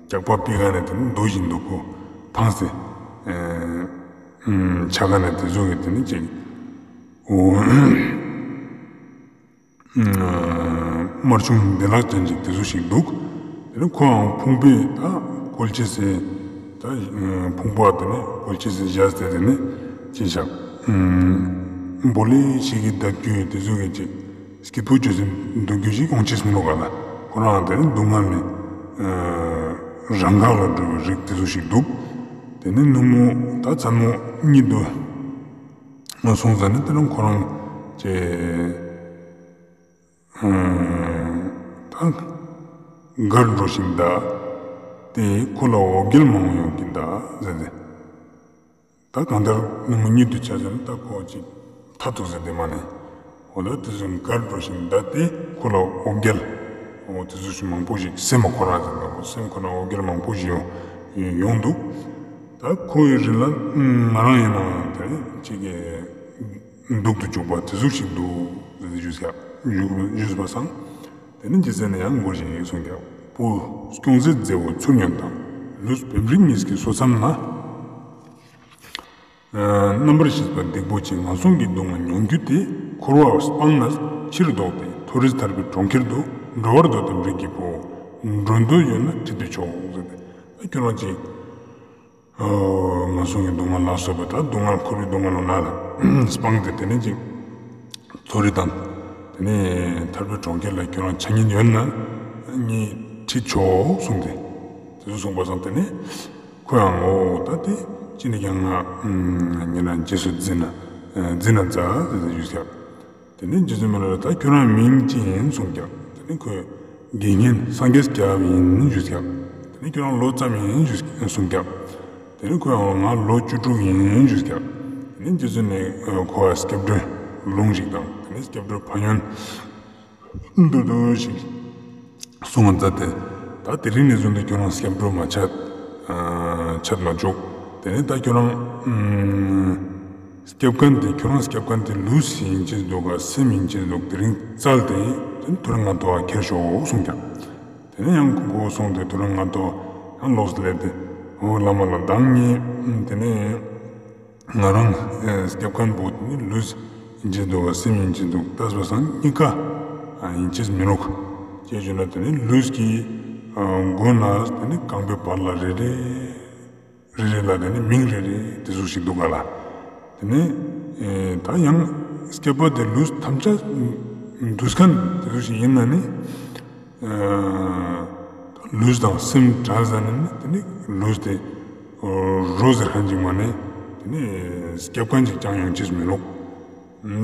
རྒྱགས་པ་པི་ཀ་ནས་དེ་ནི་འདུག་བཞིན་འདུག་གོ། ཐང་སེ་ཆ་ཀ་ནས་དེ་ཟུག་གི་དེ་ནི་ཅིག་དམར་ཆུང་བདེ་བླག་ཅན་ཅིག་དེ་ཟུག་ཞིག་འདུག། དེ་ནི་ཁོའང་ཕུང་པོའི་ད་བཀོལ་ཅེས་སི་ད་ཕུང་པོ་དེ་ནི་བཀོལ་ཅེས་སི་བཞག་སྟེ་དེ་ནི་ཅི་བཞག་བོ་ལི་ཞིག་གི་བརྡབ་རྒྱུ་དེ་ཟུག་གི་ཅིག་སྐྱིད་པོ་བཅོས་ཏེ་འདུག་རྒྱུ་ཞིག་ཡོང་ཅེས་མི་འདུག་ག་ལ། ཁོ་རང་དེ་ནི་སྡུག་བསྔལ་ནི་རང་འགག་ལ་འགྲོ་བའི་རིགས་དེ་ཚོ་ཞིག་འདུག། དེ་ནི་ནུབ་མོ་ད་མཚན་མོ་གཉིད་དུ་སོང་ཙ་ནི་དེ་ནི་ཁོ་རང་ཅེ་ད་མགར་འགྲོ་ཞིག་གདའ། དེ་ཁོ་ལ་འོ་བརྒྱལ་མང་པོ་ཡོང་གིན་གདའ་ཟེར་ཏེ། ད་གང་ལྟར་ནུབ་མོ་གཉིད་དུ་ཆ་ཟེར་ན་ད་ཁོ་ཅིག་ཐ་ཐུག་ཟེར་དེ་མ་ནི། འོ་ལ་དེ་ཚོ་མགར་འགྲོ་ཞིང་གདའ་སྟེ་ཁོ་ལ་འོ་བརྒྱལ། འོ་དེ་ཚོ་ཞིག་མང་པོ་ཞིག་སེམས་ཁོ་རང་ཟེར་ན་སེམས་ཁོ་རང་འོ་སྐོལ་མང་པོ་ཞིག་ཡོང་ཡོང་འདུག་ད་ཁོའི་རིང་ལ་ང་རང་ཡིན་ནའང་དེ་ཅིག་གི་སྡུག་ཏུ་བཅུག་པ་དེ་ཚོ་ཞིག་འདུག་ཟེར་ཏེ་ཞུས་ཀྱག་ཞུས་པ་སང་། དེ་ནི་རྗེ་བཙུན་ནས་ཡང་མགུར་ཞིག་གསུངས་ཀྱག་བུ་སྐྱོང་མཛད་མཛད་པོ་ཚུར་ཉོན་དང་། ལུས་བེམ་རིག་གཉིས་ཀྱི་སོ་མཚམས་ན། རྣམ་པར་ཤེས་པ་སྡིག་པོ་ཆེ། ངན་སོང་གི་སྡུག་བསྔལ་མྱོང་རྒྱུ་དེ། འཁོར་བ་སྤངས་ནས་ཕྱིར་ལྡོག་སྟེ། མཐོ་རིས་ཐར་པའི་གྲོང་ཁྱེར་དུ། འགྲོ་བར་འདོད་དམ་རིགས་ཀྱི་བུ། འགྲོ་འདོད་ཡོད་ན་ཁྲིད་དུ་ཆོག་ཟེར་ཏེ། ཁྱོད་རང་ཅིག་ངན་སོང་གི་སྡུག་བསྔལ་ལ་སོགས་པ་ད་སྡུག་བསྔལ་འཁོར་བའི་སྡུག་བསྔལ་ལ་ན་ལ་སྤངས་ཏེ་དེ་ནས་ཅིག་མཐོ་རིས་དང་དེ་ནས་ཐར་པའི་གྲོང་ཁྱེར་ལ་ཁྱོད་རང་ཆ་ཉེན་ཡོད་ན་ངས་ཁྲིད་ཆོག་གསུངས་ཏེ། དེ་ཚོ་གསུངས་པ་སང་དེ་ནས་ཁོ་ཡང་འོ་ད་དེ་ཅི་ནས་ཀྱང་ང་ཉེ་རང་རྗེས་སུ་འཛིན་ན་འཛིན་ན་མཛད་ཟེར་ཏེ་ཞུས་ཀྱག་དེ་ནས་རྗེ་བཙུན་མི་ལ་ད་ཁྱོད་རང་མིང་ཅི་ཡིན་གསུངས་ཀྱག་དེ་ནས་ཁོས་དགེ་བསྙེན་སངས་རྒྱས་སྐྱབས་ཡིན་ཞུས་ཀྱག་དེ་ནས་ཁྱོད་རང་ལོ་ཙམ་ཡིན་ཞུས་གསུངས་ཀྱག་དེ་ནས་ཁོས་ཡང་ང་ལོ་བཅུ་དྲུག་ཡིན་ཞུས་ཀྱག་དེ་ནས་རྗེ་བཙུན་ནས་ཁོ་སྐྱབས་འགྲོའི་ལུང་ཞིག་དང་དེ་ནས་སྐྱབས་འགྲོའི་ཕན་ཡོན་མདོར་བསྡུས་ཤིག་གསུང་བ་མཛད་དེ། ད་དེ་རིང་ནས་བཟུང་སྟེ་ཁྱོད་རང་སྐྱབས་འགྲོ་མ་ཆད་ཆད་མ་བཅུག་དེ་ནས་ད་ཁྱོད་རང་སྐྱབས་མཁན་དེ་ཁྱོད་རང་སྐྱབས་མཁན་དེ་ལུས་ཡིན་ཅེས་འདུག་ག་སེམས་ཡིན་ཅེས་འདུག་དེ་རིང་བཙལ་ཏེ་དེ་ནས་ཐོ་རངས་ང་ཏོ་ཁྱེར་ཤོག་གསུངས་ཀྱག་དེ་ནས་ཡང་ཁོ་སོང་སྟེ་ཐོ་རངས་ང་ཏོ་ཡང་ལོགས་སུ་སླེབས་ཏེ་འོ་བླ་མ་ལ་མདང་ངས་དེ་ནས་ང་རང་སྐྱབས་མཁན་པོ་དེ་ནི་ལུས་ཡིན་ཅེས་འདུག་ག་སེམས་ཡིན་ཅེས་འདུག་ལྟས་པ་སང་གཉིས་ཀ་ཡིན་ཅེས་མི་ནུག་ཅེས་ཞུས་ན་དེ་ནི་ལུས་ཀྱི་མགོ་ནས་དེ་ནི་རྐང་པའི་བར་ལ་རེ་རེ་རེ་རེ་ལ་དེ་ནི་མིང་རེ་རེ་དེ་ཟུག་ཞིག་འདུག་ག་ལ། དེ་ནི་ད་ཡང་སྐྱེས་པ་དེ་ལུས་ཐམས་ཅད་འདུས་མཁན་དེ་ཟུག་ཞིག་ཡིན་ན་ནི། ལུས་དང་སེམས་བྲལ་ཟ་ནས་ནི་དེ་ནི་ལུས་དེ་རོ་ཟེར་མཁན་ཅིག་མ་ནས་དེ་ནི་སྐྱེས་མཁན་ཅིག་ཀྱང་ཡོང་ཅེས་མི་ནུག་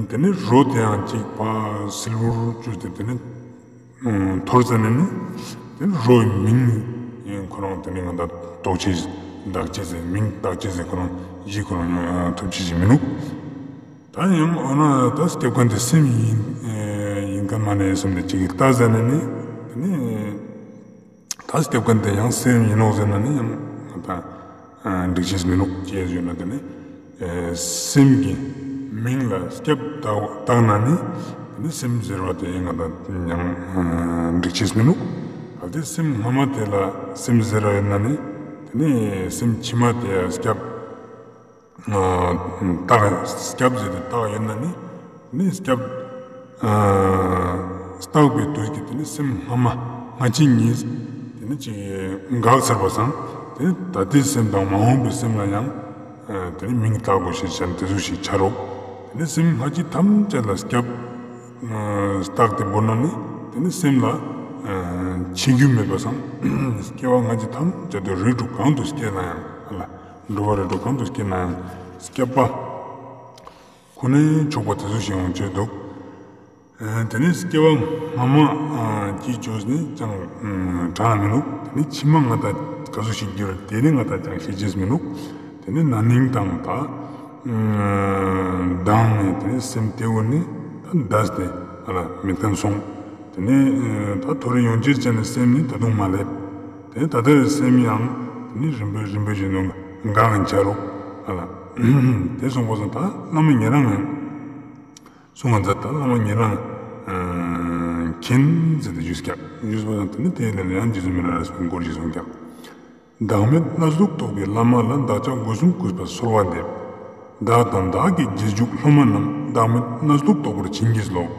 དེ་ནི་རོ་དེ་ཡང་ཅིག་ཕར་སིལ་བུར་བཅུས་ཏེ་དེ་ནི་འཐོར་ཟ་ནས་ནི་དེ་ནི་རོའི་མིང་ཁོ་རང་དེ་ནི་ང་ད་འདོགས་ཅེས་བདག་ཅེས་ཟེར་མིང་བདག་ཅེས་ཟེར་ཁོ་རང་གཞི་ཁོ་རང་ཐོབ་ཅེས་ཞིག་མི་ནུག་ད་ཡང་འོ་ན་ད་སྐྱེས་མཁན་དེ་སེམས་ཡིན་ཡིན་མཁན་མ་ནས་སེམས་དེ་ཅིག་ལྟ་ཟ་ནས་ནི་དེ་ནི་ད་སྐྱེས་མཁན་དེ་ཡང་སེམས་ཡིན་ནོག་ཟེར་ན་ནི་ཡང་ད་འགྲིག་ཅེས་མི་ནུག་ཅེས་ཞུས་ན་དེ་ནི་སེམས་ཀྱི་མིང་ལ་སྐྱབས་བཏགས་ན་ནི་དེ་ནི་སེམས་ཟེར་བ་དེ་ཡང་ད་ཡང་འགྲིག་ཅེས་མི་ནུག་གལ་ཏེ་སེམས་སྔ་མ་དེ་ལ་སེམས་ཟེར་བ་ཡོད་ན་ནི་དེ་ནི་སེམས་ཕྱི་མ་དེ་སྐྱབས་བཏགས་སྐྱབས་ཟེར་ཏེ་བཏགས་ཡོད་ན་ནི་ནི་སྐྱབས་བཏགས་པའི་དུས་ཀྱི་དེ་ནི་སེམས་སྔ་མ་སྔ་ཕྱི་གཉིས་དེ་ནི་ཅིག་འགག་ཚར་བ་སང་དེ་ནི་ད་ལྟའི་སེམས་དང་མ་འོངས་པའི་སེམས་ལ་ཡང་དེ་ནི་མིང་བཏགས་དགོས་ཤེས་ཅན་དེ་ཚོ་ཞིག་ཆ་རོགས། དེ་ནི་སེམས་སྔ་ཕྱི་ཐམས་ཅད་ལ་སྐྱབས་བཏགས་ཏེ་བོར་ན་ནི་དེ་ནི་སེམས་ལ་འཆི་རྒྱུ་མེད་པ་སང་སྐྱེ་བ་སྔ་ཕྱི་ཐམས་ཅད་དུ་རིགས་དྲུག་གང་དུ་སྐྱེས་ན་ཡང་ལ། འགྲོ་བ་རིགས་དྲུག་གང་དུ་སྐྱེས་ན་ཡང་སྐྱབས་པ་ཁོ་ནའི་ཆོག་པ་དེ་ཚོ་ཞིག་ཡོང་ཅེས་འདུག་དེ་ནས་སྐྱེ་བ་སྔ་མ་གྱི་ཆོས་ནི་ཅང་དྲང་མི་ནུག་དེ་ནས་ཕྱི་མ་ང་ད་ག་ཚོད་ཞིག་འགྱུར་དེ་ནི་ང་ད་ཅང་ཤེས་ཅེས་མི་ནུག་དེ་ནས་ན་ནིང་དང་ད་མདང་ནས་དེ་ནས་སེམས་དེ་བོ་ནི་ད་འདས་ཏེ་ཨ་ལ་མེད་མཁན་སོང་། དེ་ནས་ད་ཐོ་རེ་ཡོང་ཅེས་ཅན་ནི་སེམས་ནི་ད་དུང་མ་སླེབས། དེ་ནས་ད་ལྟའི་སེམས་ཡང་དེ་ནས་རིམ་པས་རིམ་པས་ཞིག་ནང་འགག་ཡིན་ཆ་རོགས་ཨ་ལ། དེ་སོང་པ་སང་ད་བླ་མ་ཉེ་རང་ཡང་གསུང་བ་མཛད། ད་བླ་མ་ཉེ་རང་མཁྱེན་ཟེར་ཏེ་ཞུས་ཀྱག་ཞུས་པ་སང་དེ་ནས་དེའི་ལན་ལ་ཡང་རྗེ་བཙུན་མི་ལ་རས་པའི་མགུར་ཞིག་གསུངས་ཀྱག་བདག་མེད་སྣ་ཚོགས་རྟོག་པའི་བླ་མ་ལ། བདག་ཅག་སྒོ་གསུམ་གུས་པས་གསོལ་བ་འདེབས། བདག་དང་བདག་གི་རྗེས་འཇུག་སློབ་མ་རྣམས། བདག་མེད་སྣ་ཚོགས་རྟོགས་པར་བྱིན་གྱིས་རློབས།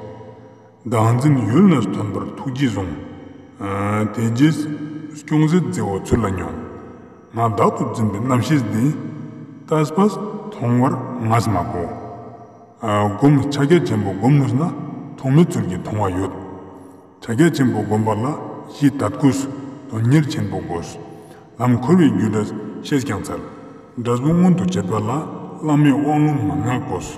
བདག་འཛིན་ཡུལ་ནས་ཐོན་པར་ཐུགས་རྗེས་བཟུང་། དེ་རྗེས་སྐྱོང་མཛད་མཛད་པོ་ཚུར་ལ་ཉོན། ང་བདག་ཏུ་འཛིན་པའི་རྣམ་ཤེས་འདི། ལྟས་པས་མཐོང་བར་ངས་མ་གོ། སྒོམ་ཕྱག་རྒྱ་ཆེན་པོ་སྒོམ་ནུས་ན། མཐོང་མེད་ཚུལ་གྱིས་མཐོང་བ་ཡོད། ཕྱག་རྒྱ་ཆེན་པོ་བསྒོམ་པ་ལ། གཞི་དད་གུས་དོན་གཉེར་ཆེན་པོ་དགོས། ལམ་འཁོར་བའི་རྒྱུ་འབྲས་ཤེས་ཀྱང་འཚལ། འབྲས་བུ་མངོན་དུ་བྱེད་པ་ལ། བླ་མའི་དབང་ལུང་མན་ངག་དགོས།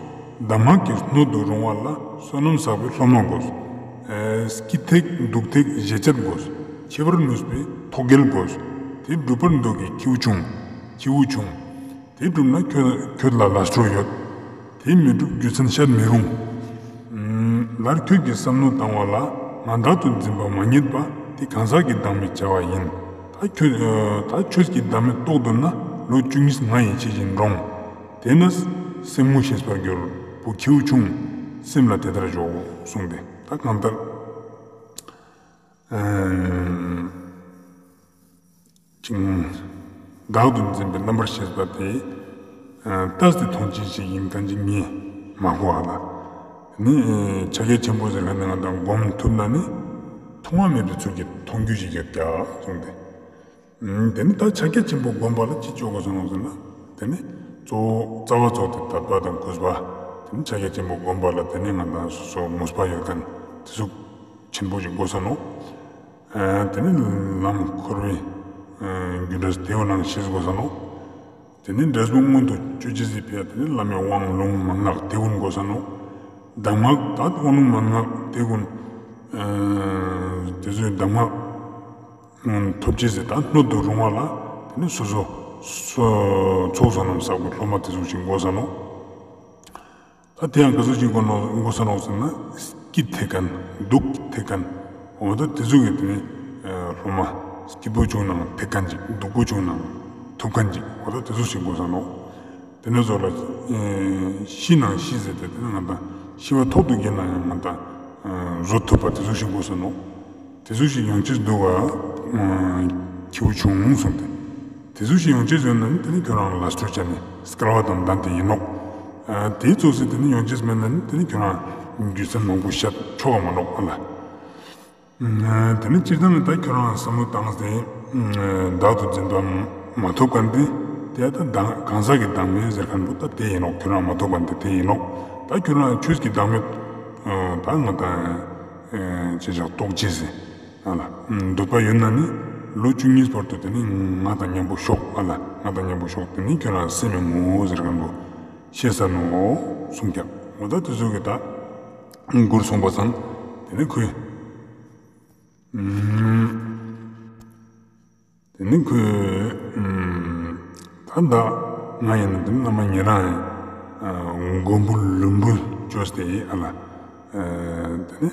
གདམས་ངག་གི་སྣོད་དུ་རུང་བ་ལ། བསོད་ནམས་བསགས་པའི་སློབ་མ་དགོས། སྐྱིད་ཐེག་སྡུག་ཐེག་བཞེད་བྱེད་དགོས། འཆི་བར་ནུས་པའི་ཐོག་རྒྱལ་དགོས། དེ་སྒྲུབ་པར་འདོད་ཀྱི་ཁྱེའུ་ཆུང་། ཁྱེའུ་ཆུང་། དེ་སྒྲུབ་ན་ཁྱོད་ཁྱོད་ལ་ལ་སྤྲོ་ཡོད། དེ་མི་སྒྲུབ་རྒྱུ་མཚན་བཤད་མི་རུང་། ལར་ཁྱོད་ཀྱི་བསམ་མནོ་བཏང་བ་ལ། ང་བདག་ཏུ་འཛིན་པ་མ་རྙེད་པ། དེ་གང་ཟག་གི་བདག་མེད་བྱ་བ་ཡིན། ད་ཁྱོད་ཨ་ད་ཁྱོད་ཀྱི་བདག་མེད་རྟོགས་འདོད་ན། ལོ་བཅུ་གཉིས་ང་ཡི་ཕྱི་བཞིན་འགྲོངས། དེས་ན་སེམས་ངོ་ཤེས་པར་འགྱུར། བུ་ཁྱེའུ་ཆུང་། སེམས་ལ་དེ་ལྟར་འཇོག་གསུངས་ཏེ། ད་གང་ལྟར་ཨ་ཅིང་བདག་ཏུ་འཛིན་པའི་རྣམ་པར་ཤེས་པ་དེ་ཨ་ལྟས་ཏེ་མཐོང་ཅན་ཞིག་ཡིན་མཁན་ཅིག་ངས་མ་གོ་བ་ལ། ནི་ཕྱག་རྒྱ་ཆེན་པོ་ཟེར་མཁན་ནི་ང་དང་སྒོམ་ཐུབ་ན་ནི་ཐོག་མ་མེད་པའི་ཚུལ་གྱིས་མཐོང་རྒྱུ་ཞིག་ཡོད་ཀྱག་གསུངས་ཏེ། ཨ་དེ་ནི་ད་ཕྱག་རྒྱ་ཆེན་པོ་བསྒོམ་པ་ལ་ཅི་ཅོ་དགོས་ནོག་ཟེར་ན། དེ་ནི་གཙོ་བོ་རྩ་བ་གཙོ་བོ་དེ་དད་པ་དང་གུས་པ། དེ་ནི་ཕྱག་རྒྱ་ཆེན་པོ་བསྒོམ་པ་ལ་དེ་ནི་ང་དང་སོ་སོ་ནུས་པ་ཡོད་མཁན་དེ་ཟུག་ཆེན་པོ་ཞིག་དགོས་ས་ནོག། ཨ་དེ་ནི་ལམ་འཁོར་བའི་ཨ་རྒྱུ་འབྲས་དེའུ་ནང་ཤེས་དགོས་ས་ནོག། དེ་ནི་འབྲས་བུ་མངོན་དུ་སྤྱོད་ཅེས་སི་ཕི་ཡ་དེ་ནི་བླ་མའི་དབང་ལུང་མན་ངག་དེ་ཀུན་དགོས་ས་ནོག། གདམས་ངག་ད་དབང་ལུང་མན་ངག་དེ་ཀུན་ཨ་དེ་ཚོའི་གདམས་ངག་ཐོབ་ཅེས་སི་ད་སྣོད་དུ་རུང་བ་ལ་དེ་ནི་སོ་སོ་སོ་ཚོགས་བསོད་ནམས་བསགས་པའི་སློབ་མ་དེ་ཚོ་ཞིག་དགོས་ས་ནོག། ད་དེ་ཡང་ག་ཚོད་ཅིག་དགོས་ནོག་དགོས་ས་ནོག་ཟེར་ན། སྐྱིད་ཐེག་མཁན། སྡུག་ཐེག་མཁན། འོ་ད་དེ་ཚོ་གི་དེ་ནི་ཨ་སློབ་མ་སྐྱིད་པོ་བྱུང་ནའང་ཐེག་མཁན་ཅིག། སྡུག་པོ་བྱུང་ནའང་ཐུབ་མཁན་ཅིག། འོ་ད་དེ་ཚོ་ཞིག་དགོས་ས་ནོག། དེ་ནི་ཚོ་ལ་ཨ་ཤི་ནའང་ཤི་ཟེར་ཏེ་དེ་ནི་ང་དང་ཤི་བ་ཐོག་ཏུ་འགྱེལ་ནའང་ང་དང་ཨ་བཟོད་ཐུབ་པ་དེ་ཚོ་ཞིག་དགོས་ས་ནོག། དེ་ཚོ་ཞིག་ཡོང་ཅེས་འདུག་ག་ཨ་ཁྱེའུ་ཆུང་གསུངས་ཏེ། དེ་ཚོ་ཞིག་ཡོང་ཅེས་ཡོད་ན་ནི་དེ་ནི་ཁྱོད་རང་ལ་སྤྲོད་བྱ་ནི་སྐལ་བ་དང་ལྡན་ཏེ་ཡིན་ནོག། ཨ་དེ་ཚོ་ཞིག་དེ་ནི་ཡོང་ཅེས་མེད་ན་ནི་དེ་ནི་ཁྱོད་རང་རྒྱུ་མཚན་མང་པོ་བཤད་ཆོག་ག་མ་ནོག་ཨ་ལ། ཨ་དེ་ནི་སྤྱིར་བཏང་ནི་ད་ཁྱོད་རང་བསམ་བློ་བཏང་སྟེ་ཨ་བདག་ཏུ་འཛིན་པ་མ་ཐོབ་མཁན་དེ་དེ་ད་གང་ཟག་གི་བདག་མེད་ཟེར་མཁན་པོ་ད་དེ་ཡིན་ནོག། ཁྱོད་རང་མ་ཐོབ་མཁན་དེ་དེ་ཡིན་ནོག། ད་ཁྱོད་རང་ཆོས་ཀྱི་བདག་མེད་ཨ་ད་ང་དང་ཨ་ཅི་ཞིག་རྟོགས་ཅེས་ཟེར། ཨ་ལ། འདོད་པ་ཡོད་ན་ནི་ལོ་བཅུ་གཉིས་བར་དུ་དེ་ནི་ང་དང་མཉམ་པོ་ཤོག། ཨ་ལ། ང་དང་མཉམ་པོ་ཤོག། དེ་ནི་ཁྱོད་རང་སེམས་ཡོང་ངོ་ཟེར་མཁན་པོ་ཤེས་ས་ནོག་གསུངས་ཀྱག། འོ་ད་དེ་ཚོ་གི་ད་མགུར་གསུངས་པ་སང་དེ་ནི་ཁོས་ཨ་དེ་ནི་ཁོས་ཨ་ད་ད་ང་ཡིན་ན་དེ་ནི་བླ་མ་ཉེ་རང་ཡིན་ཨ་མགོན་པོ་ལུམ་བུ་བཅོས་ཏེ་ཨ་ལ། ཨ་དེ་ནི་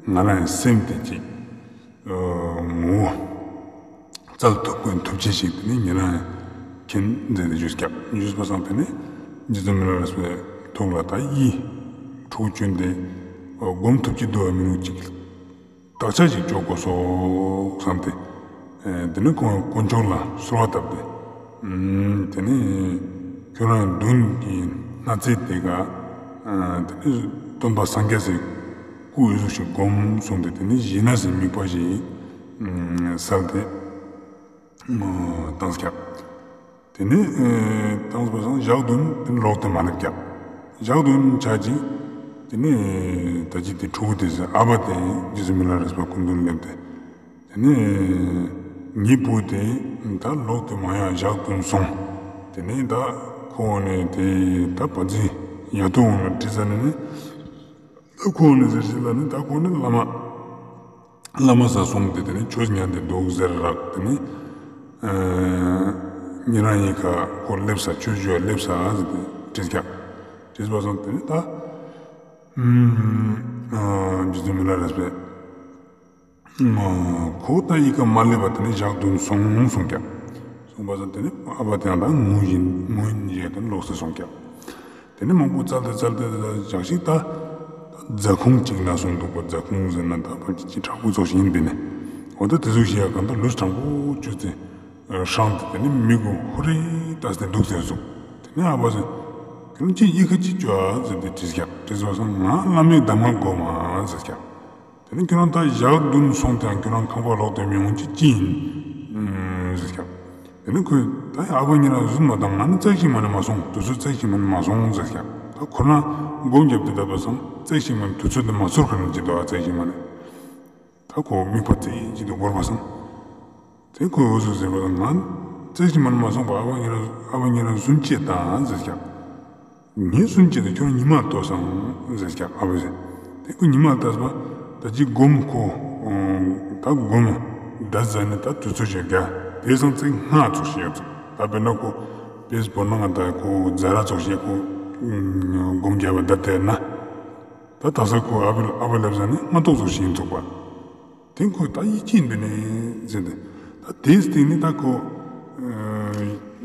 ང་རང་ཡིན་སེམས་དེ་ཅིག་ཨ་ངོ་བོ་བཙལ་ཐུབ་མཁན་ཐུབ་ཅེས་ཞིག་དེ་ནི་ཉེ་རང་ཡིན་མཁྱེན་མཛད་དེ་བཅོས་ཀྱག། བཅོས་པ་སང་དེ་ནི་རྗེ་བཙུན་མི་ལ་རས་པའི་ཐུགས་ལ་ད་ཡིད་འཕྲོག་བཅུག་སྟེ་སྒོམ་ཐུབ་ཀྱི་འདུག་པ་མི་འདུག་ཅིག་བརྟག་དཔྱད་ཅིག་ཅོ་དགོས་སོ་བསམ་སྟེ། ཨ་དེ་ནི་ཁོང་དཀོན་མཆོག་ལ་གསོལ་བ་བཏབ་སྟེ། ཨ་དེ་ནི་ཁྱོད་རང་མདུན་གྱི་སྣ་རྩེ་དེ་ག་ཨ་དེ་ནི་སྟོན་པ་སངས་རྒྱས་སི་སྐུ་འོད་ཟུག་ཞིག་བསྒོམ་གསུངས་ཏེ་དེ་ནི་ཞི་གནས་སི་དམིགས་པ་ཞིག་ཨ་གསལ་ཏེ་ཨ་བཏང་ཀྱག། དེ་ནས་ཨེ་བཏང་པ་སང་ཞག་བདུན་དེ་ནས་ལོག་སྟེ་མ་སླེབས་ཀྱག། ཞག་བདུན་ཆ་ཅིག་དེ་ནས་ད་ཅི་དེ་ཕྲུ་གུ་དེ་ཟེར་ཨ་ཕ་དེ་རྗེ་བཙུན་མི་ལ་རས་པ་སྐུ་མདུན་སླེབས་ཏེ། དེ་ནས་ངའི་བུ་དེ་ད་ལོག་སྟེ་མ་ཡོང་ཞག་བདུན་སོང་། དེ་ནས་ད་ཁོ་ནས་དེ་ད་བ་ཛི་ཡ་ཏོ་འོང་ན་དྲི་ཟ་ནས་ནི། ད་ཁོང་ནི་ཟེར་ཞིག་ལ་ནི་ད་ཁོང་ནི་བླ་མ། བླ་མ་ས་སོང་སྟེ་དེ་ནི་ཆོས་ཉན་ཏེ་འདུག་ཟེར་རག། དེ་ནི་ཨ་ཉེ་རང་ཡི་ཁ་ཁོ་སླེབས་ས་ཆོས་ཞུ་བ་སླེབས་ས་ཟེར་ཏེ་དྲིས་ཀྱག། དྲིས་པ་སང་དེ་ནི་ད་ཨ་རྗེ་བཙུན་མི་ལ་རས་པས། ཁོ་ད་ཡི་ག་མ་སླེབས་པ་དེ་ནི་ཞག་བདུན་སོང་གསུངས་ཀྱག། གསུངས་པ་སང་དེ་ནི་ཨ་ཕ་དེ་ཡང་ད་ངུ་ཡིན་ངུ་ཡིན་ཞེས་དེ་ནི་ལོག་སྟེ་སོང་ཀྱག། དེ་ནི་མང་པོ་བཙལ་ཏེ་བཙལ་ཏེ་ཞག་ཞིག་ད་རྫ་ཁུང་ཅིག་ན་སོང་འདུག་པ། རྫ་ཁུང་ཟེར་ན་ད་ཕལ་ཆེར་ཅིག་དྲག་པོ་ཙོགས་ཤིག་ཡིན་པས་ནི། འོ་ད་དེ་ཟུག་ཞིག་ཡ་གང་ད་ལུས་དྲང་པོ་བཅོས་ཏེ་ཧྲང་སྟེ་དེ་ནི་མི་གུན་ཧུ་རེ་ལྟས་ཏེ་འདུག་ཟེར་སོང་། དེ་ནི་ཨ་ཕ་ཟེར། ཁྱོད་ཅི་ཡི་ག་ཅི་བཅོ་ཨ་ཟེར་ཏེ་དྲིས་ཀྱག། དྲིས་པ་སང་ང་བླ་མའི་གདམས་ངག་སྒོམ་ཨ་ཟེར་ཀྱག། དེ་ནི་ཁྱོད་རང་ད་ཞག་བདུན་སོང་སྟེ་ཡང་ཁྱོད་རང་ཁང་པ་ལོག་སྟེ་མི་འོང་ཅི་ཅི་ཡིན་ཨུམ་ཟེར་ཀྱག། དེ་ནི་ཁོས་ད་ཨ་ཕ་ཉེ་རང་རྫུན་མ་བཏང་། ང་ནི་རྩེག་ཞིག་མ་ནི་མ་སོང་། དུས་ཚོད་རྩེག་ཞིག་མ་ནི་མ་སོང་ཟེར་ཀྱག། ད་ཁོ་རང་སྒོམ་རྒྱབ་སྟེ་བསྡད་པ་སང་རྩེག་ཞིག་མ་ནི་དུས་ཚོད་དེ་མ་ཚོར་ཁ་ནི་ཅི་འདུག་ཨ། རྩེག་ཞིག་མ་ནི། ད་ཁོ་དམིགས་པ་རྩེག་ཅིག་ཏུ་བོར་བ་སང་། དེ་ཁོས་འོ་ཟུག་ཟེར་བ་ལ་ང་རྩེག་ཅིག་མ་ནི་མ་སོང་པ། ཨ་ཕ་ཉེ་རང་ཨ་ཕ་ཉེ་རང་རྫུན་བྱས་ད་ཟེར་ཀྱག། ངས་རྫུན་བྱས་ཏེ་ཁྱོད་ཉི་མ་ལྟོས་སང་ཟེར་ཀྱག། ཨ་ཕ་ཟེར། དེ་ཁོས་ཉི་མ་ལྟས་པ་ད་ཅི་སྒོམ་ཁོ་ད་སྒོམ་ད་ཟ་ནི་ད་དུས་ཚོད་ཅིག་རྒྱ་དེ་སང་རྩེག་ལྔ་ཙོགས་ཤིག་ཡོད་ཙང་། ད་དཔེར་ན་ཁོ་དཔེ་བོར་ན་ང་ད་ཁོ་ཛ་དྲག་ཙོགས་ཤིག་ཁོ་སྒོམ་རྒྱབ་པ་ད་དེ་ན་ད་ད་ས་ཁོ་ཨ་ཕ་ཨ་ཕ་སླེབས་ས་ནི་སྔ་ཏོག་ཙོགས་ཤིག་ཡིན་ཚུགས་པ། དེ་ཁོ་ད་ཡིད་ཆེས་འདི་ནས་ཟེར་ཏེ། ད་དེའི་སྟེང་ནས་ད་ཁོ་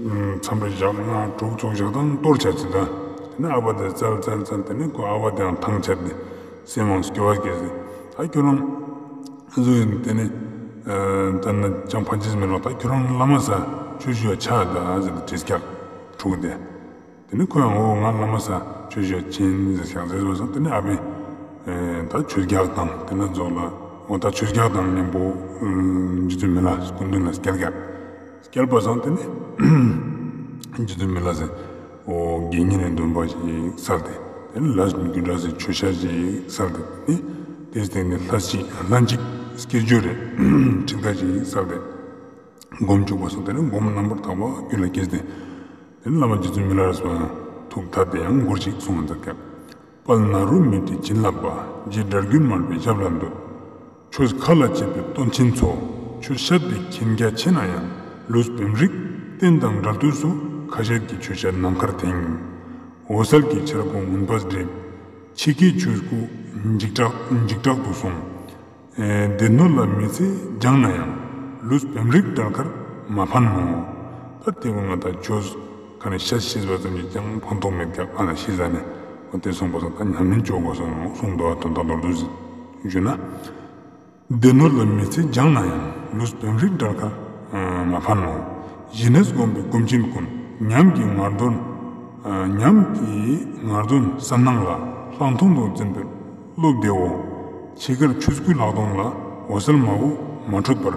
མཚམས་རེ་ཞག་ལྔ་དྲུག་ཙོགས་ཞག་དང་གཏོར་ཆ་ཅི་ད། དེ་ནས་ཨ་བ་དེ་བཙལ་བཙལ་བཙལ། དེ་ནས་ཁོ་ཨ་བ་དེའང་ཐང་ཆད་དེ་སེམས་མང་སྐྱོ་བ་སྐྱེས་ཏེ། ད་ཁྱོད་རང་ཟུ་ཡིན་དེ་ནས་ད་ན་ཅང་ཕན་ཅེས་མི་རུང་། ད་ཁྱོད་རང་བླ་མ་ས་ཆོས་ཞུ་བ་ཆ་ད་ཟེར་ཏེ་དྲིས་ཀྱག་ཕྲུ་གུ་དེ། དེ་ནས་ཁོ་ཡང་འོ་ང་བླ་མ་ས་ཆོས་ཞུ་བ་ཆེན་ཟེར་ཀྱག་ཟེར་བ་སང་། དེ་ནས་ཨ་བས་ད་ཆོས་རྒྱག་དང་དེ་ན་རྫོགས་ལ། འོ་ད་ཆོས་རྒྱག་དང་མཉམ་པོ་རྗེ་བཙུན་མི་ལ་སྐུ་མདུན་ལ་སྐྱེལ་ཀྱག་སྐྱེལ་བ་སང་དེ་ནས་རྗེ་བཙུན་མི་ལ་ཟེར་འོ་དགེ་བསྙེན་ནི་འདུན་པ་ཞིག་སལ་ཏེ། དེ་ནས་ལ་རྒྱུ་འབྲས་ཟེར་ཆོས་ཆ་ཞིག་སལ་ཏེ། དེ་ནས་དེའི་སྟེང་ནས་ལྷ་ཅིག་ལྷ་ཅིག་སྐྱེ་སྦྱོར་རེ་ཁྲིད་ཀ་ཞིག་སལ་ཏེ། སྒོམ་བཅུག་པ་སང་དེ་ནས་སྒོམ་རྣམ་པར་དག་པ་རྒྱུད་ལ་སྐྱེས་ཏེ། དེ་ནས་བླ་མ་རྗེ་བཙུན་མི་ལ་རས་པ་ཐུགས་ཐད་དེ་ཡང་མགུར་ཅིག་གསུངས་མཛད་ཀྱག་དཔལ་ནཱ་རོ་མི་ཏྲའི་བྱིན་རླབས་པ། རྗེ་དགྲ་བགེགས་མར་པའི་ཞབས་ལ་འདུད། ཆོས་མཁའ་ལ་སྤྱད་པའི་སྟོན་ཆེན་ཚོ། ཆོས་བཤད་པའི་མཁྱེན་རྒྱ་ཆེ་ན་ཡང་། ལུས་བེམ་རིག་རྟེན་དང་བྲལ་དུས་སུ། ཁ་ཤས་ཀྱིས་ཆོས་བཤད་ནམ་མཁར་དེངས། འོད་གསལ་གྱི་འཆར་སྒོ་མུན་པས་བསྒྲིབས། འཆི་ཁའི་ཆོས་སྐུ་འཇིགས་སྐྲག་འཇིགས་སྐྲག་ཏུ་སོང་། སྡེ་སྣོད་ལ་མི་ཚེ་སྦྱངས་ན་ཡང་། ལུས་བེམ་རིག་འདྲ་ཁར་མ་ཕན་ནོ། ད་དེ་བོ་ང་ད་ཆོས་ཁ་ནས་བཤད་ཤེས་པ་ཙམ་གྱིས་ཀྱང་ཕན་ཐོགས་མེད་ཀྱག་ཨ་ན་ཤེས་ས་ནས་འོ་དེ་སོང་པ་སང་ད་ཉམས་ལེན་བཅོ་དགོས་སོང་གསུངས་འདུག་ཨ། དོན་དག་མདོར་བསྡུས་ཞུས་ན། སྡེ་སྣོད་ལ་མི་ཚེ་སྦྱངས་ན་ཡང་། ལུས་བེམ་རིག་འདྲ་ཁར་མ་ཕན་ནོ། ཞི་གནས་སྒོམ་པའི་སྒོམ་ཆེན་ཀུན། ཉམས་ཀྱི་ངར་འདོན་ཉམས་ཀྱི་ངར་འདོན་གསལ་སྣང་ལ། ལྷག་མཐོང་དུ་འཛིན་པའི་བློ་བདེའོ། འཆི་ཁར་ཆོས་སྐུའི་ལྷག་མཐོང་ལ། འོད་གསལ་མ་བུ་མ་འཕྲོད་པར།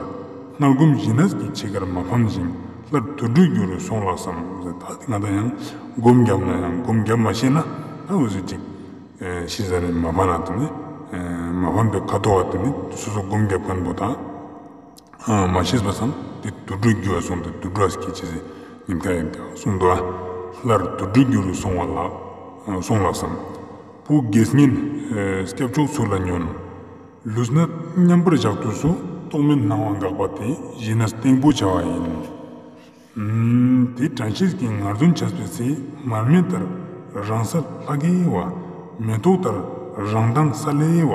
སྔར་སྒོམ་ཞི་གནས་ཀྱི་འཆི་ཁར་མ་ཕན་ཞིང་། སླར་དུད་འགྲོར་འགྱུར་བའི་སོང་ལགས་སམ། ད་ང་ད་ཡང་སྒོམ་བརྒྱབ་ན་ཡང་སྒོམ་བརྒྱབ་མ་ཤེས་ན་ད་འོ་ཟེར་ཅིག་ཤེས་ས་ནས་མ་ཕན་ན་དེ་ནི་མ་ཕན་པའི་ཁ་དོག་དེ་ནི་སོ་སོ་སྒོམ་བརྒྱབ་མཁན་པོ་དང་། མ་ཤེས་པ་སང་དེ་དུད་འགྲོར་འགྱུར་བ་སོང་སྟེ་དུད་འགྲོ་སྐྱེ་ཅེས་སི་ཉེན་ཁ་ཡོད་ཀྱག་གསུངས་འདུག་ཨ། སླར་དུད་འགྲོར་འགྱུར་བའི་སོང་བ་ལགས་སོང་ལགས་སམ། བུ་དགེ་བསྙེན་སྐྱབས་མཆོག་ཚུར་ལ་ཉོན། ལུས་གནད་མཉམ་པར་བཞག་དུས་སུ། རྟོག་མེད་སྣང་བ་འགགས་པ་དེ། ཞི་གནས་སྟེང་པོ་བྱ་བ་ཡིན། དེ་དྲན་ཤེས་ཀྱི་ངར་འདོན་བྱས་པའི་ཚེ། མར་མེ་ལྟར་རང་གསལ་ལྷ་སྐྱེ་བ། མེ་ཏོག་ལྟར་རང་མདངས་གསལ་ལེ་བ།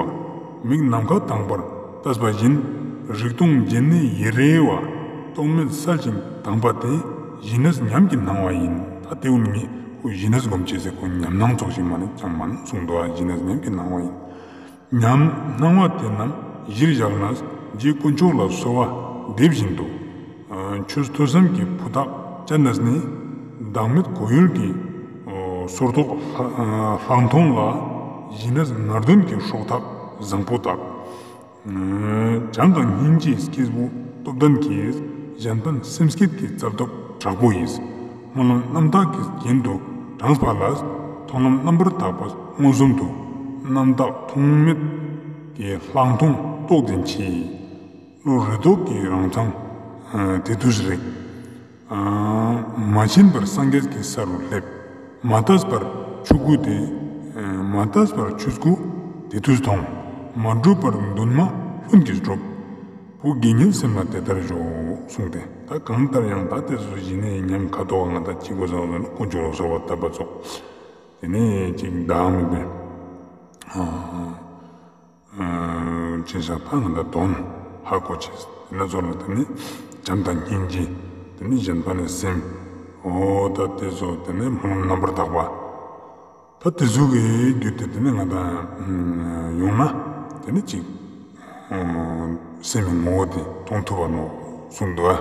མིག་ནམ་མཁའ་དྭངས་པར་བལྟས་པ་བཞིན། རིག་སྟོང་འབྱེད་གནས་ཡེ་རེ་བ། རྟོག་མེད་གསལ་ཞིང་དྭངས་པ་དེ། ཞི་གནས་ཉམས་ཀྱི་སྣང་བ་ཡིན། ད་དེ་འུ་ནི་ཁོ་ཞི་གནས་སྒོམ་བྱེད་ཟེར་ཁོ་ཉམས་སྣང་ཙོགས་ཤིག་མ་ནི་ཅང་མ་ནི་གསུངས་འདུག་ཨ། ཞི་གནས་ཉམས་ཀྱི་སྣང་བ་ཡིན། ཉམས་སྣང་བ་དེ་རྣམས་གཞིར་བཞག་ནས། རྗེ་དཀོན་མཆོག་ལ་གསོལ་བ་འདེབས་བཞིན་དུ། ཆོས་ཐོས་བསམ་གྱི་ཕུ་ཐག་བཅད་ནས་ནི། བདག་མེད་གོ་ཡུལ་གྱི་སོར་རྟོག་ལྷག་མཐོང་ལ། ཞི་གནས་ངར་འདོན་གྱི་སྲོག་ཐག་བཟང་པོ་བཏགས། བྱམས་དང་སྙིང་རྗེའི་སྐྱེས་བུ་སྟོབས་ལྡན་གྱིས། གཞན་ཕན་སེམས་བསྐྱེད་ཀྱི་རྩལ་སྟོབས་དྲག་པོ་ཡིས། སྨོན་ལམ་རྣམ་དག་གི་རྒྱན་དུ་དྲངས་པ་ལ། མཐོང་ལམ་རྣམ་པར་དག་པ་མངོན་སུམ་དུ། རྣམ་དག་ཐོགས་མེད་ཀྱི་ལྷག་མཐོང་རྟོགས་ལྡན་གྱིས། བློ་རེ་དོགས་ཀྱི་རང་མཚང་དེ་དུས་རིག། མ་ཕྱིན་པར་སངས་རྒྱས་ཀྱི་ས་རུ་སླེབས། མ་བལྟས་པར་ཆོས་སྐུ་དེ། མ་བལྟས་པར་ཆོས་སྐུ་དེ་དུས་མཐོང་། མ་བསྒྲུབས་པར་འདུན་མ་ལྷུན་གྱིས་གྲུབ། བུ་དགེ་བསྙེན་སེམས་ལ་དེ་ལྟར་ཞོག་གསུངས་ཏེ། ད་གང་ལྟར་ཡང་ད་དེ་ཚོ་ཞི་གནས་ཉམས་ཁ་དོག་ང་ད་ཅི་དགོས་ཟེར་ན་དཀོན་མཆོག་ལ་གསོལ་བ་བཏབ་པ་ཙོགས། དེ་ནས་ཅིག་བདག་མེད་པའི་ཅི་ཞིག་ད་ང་ད་དོན་ཧ་གོ་ཅེས། དེ་ནས་ཚོ་ལ་དེ་ནས་བྱམས་དང་སྙིང་རྗེ། དེ་ནས་གཞན་ཕན་ནི་སེམས། འོ་ད་དེ་ཚོ་དེ་ནས་སྨོན་ལམ་རྣམ་པར་དག་པ། ད་དེ་ཚོ་གི་རྒྱུད་དེ་དེ་ནས་ང་ད་ཡོང་ན་དེ་ནས་ཅིག་སེམས་ཀྱི་ངོ་བོ་དེ་མཐོང་ཐུབ་པ་ནོ་གསུངས་འདུག་ཨ།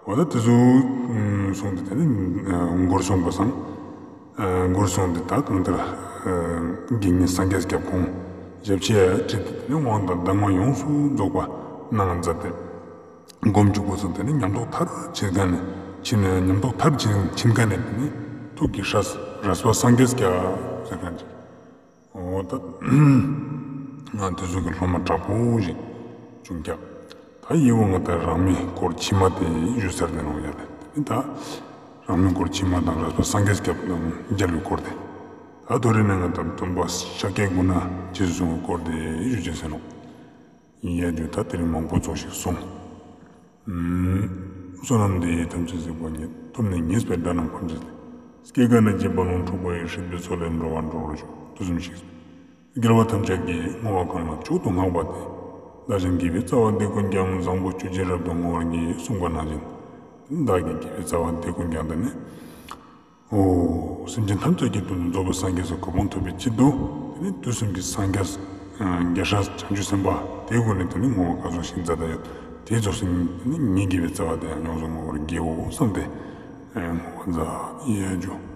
འོ་ད་དེ་ཚོ་གསུངས་ཏེ་དེ་ནས་མགུར་གསུངས་པ་སང་། མགུར་གསུངས་ཏེ་ད་གང་ལྟར་དགེ་བསྙེན་སངས་རྒྱས་སྐྱབས་ཁོང་ཞབས་ཕྱི་ཡ་ཁྲིད་དེ་དེ་ནས་དབང་དང་གདམས་ངག་ཡོངས་སུ་རྫོགས་པ་གནང་མཛད་དེ། སྒོམ་བཅུག་པ་སང་དེ་ནས་ཉམས་རྟོགས་མཐར་ཕྱིན་མཁན་ནས་ཕྱིན་ཉམས་རྟོགས་མཐར་ཕྱིན་ཕྱིན་མཁན་ནས་དེ་ནས་ཐུགས་ཀྱི་སྲས་རས་པ་སངས་རྒྱས་སྐྱབས་ཟེར་མཁན་ཅིག་འོ་ད་ང་དེ་ཚོ་གི་སློབ་མ་དྲག་པོ་ཞིག་བྱུང་ཀྱག་ད་ཡི་བོ་ང་ད་རང་མིང་སྐོར་ཕྱི་མ་དེ་ཞུ་ཚར་ཏེ་ནོ་ཡ་ལེ། དེ་ནི་ད་རང་མིང་སྐོར་ཕྱི་མ་དང་རས་པ་སངས་རྒྱས་སྐྱབས་དང་མཇལ་བའི་སྐོར་དེ། ད་དོ་རེ་ནས་ང་ད་སྟོན་པ་ཤཱཀྱའི་མགོ་ནག་རྗེས་སུ་བཟུང་བའི་སྐོར་དེ་ཞུ་ཅེས་ཟེར་ནོ། ཡ་དུས་ད་དེ་རིང་མང་པོ་ཙོགས་ཤིག་སོང་། བསོད་ནམས་འདི་ཡིས་ཐམས་ཅད་གཟིགས་པ་ཉིད། ཐོབ་ནས་ཉེས་པའི་དགྲ་རྣམས་ཕམ་བྱས་ཏེ། སྐྱེ་རྒ་ན་འཆིའི་རྦ་ཀློང་འཁྲུགས་པ་ཡི། སྲིད་པའི་མཚོ་ལས་འགྲོ་བ་སྒྲོལ་བར་ཤོག་དུས་གསུམ་གཤེགས་སུ་རྒྱལ་བ་ཐམས་ཅད་ཀྱིས། བསྔོ་བ་གང་ལ་མཆོག་ཏུ་བསྔགས་པ་དེས། བདག་གཞན་དགེ་བའི་རྩ་བ་འདི་ཀུན་ཀྱང་། བཟང་པོ་སྤྱོད་ཕྱིར་རབ་ཏུ་བསྔོ་བར་བགྱི། གསུངས་པ་ནང་བཞིན། བདག་གི་དགེ་བའི་རྩ་བ་འདི་ཀུན་ཀྱང་དེ་ནི། འོ། སེམས་ཅན་ཐམས་ཅད་ཀྱི་དོན་དུ་རྫོགས་པའི་སངས་རྒྱས་སི་གོ་འཕང་ཐོབ་པའི་ཆེད་དུ། དེ་ནི་དུས་གསུམ་གྱི་སངས་རྒྱས། རྒྱལ་སྲས་བྱང་ཆུབ་སེམས་དཔའ་དེའི་སྒོ་ནས་དེ་ནི་བསྔོ་བ་ག་ཟུག་ཞིག་མཛད་དེ་ཡོད། དེ་རྫོགས་སེ་དེ་ནི་ངའི་དགེ་བའི་རྩ་བ་དེ་ཡང་ཡོངས་སུ་བསྔོ་བར་བགྱིའོ་བསམས་ཏེ། བསྔོ་བ་མཛད་ཡ་ཇུ།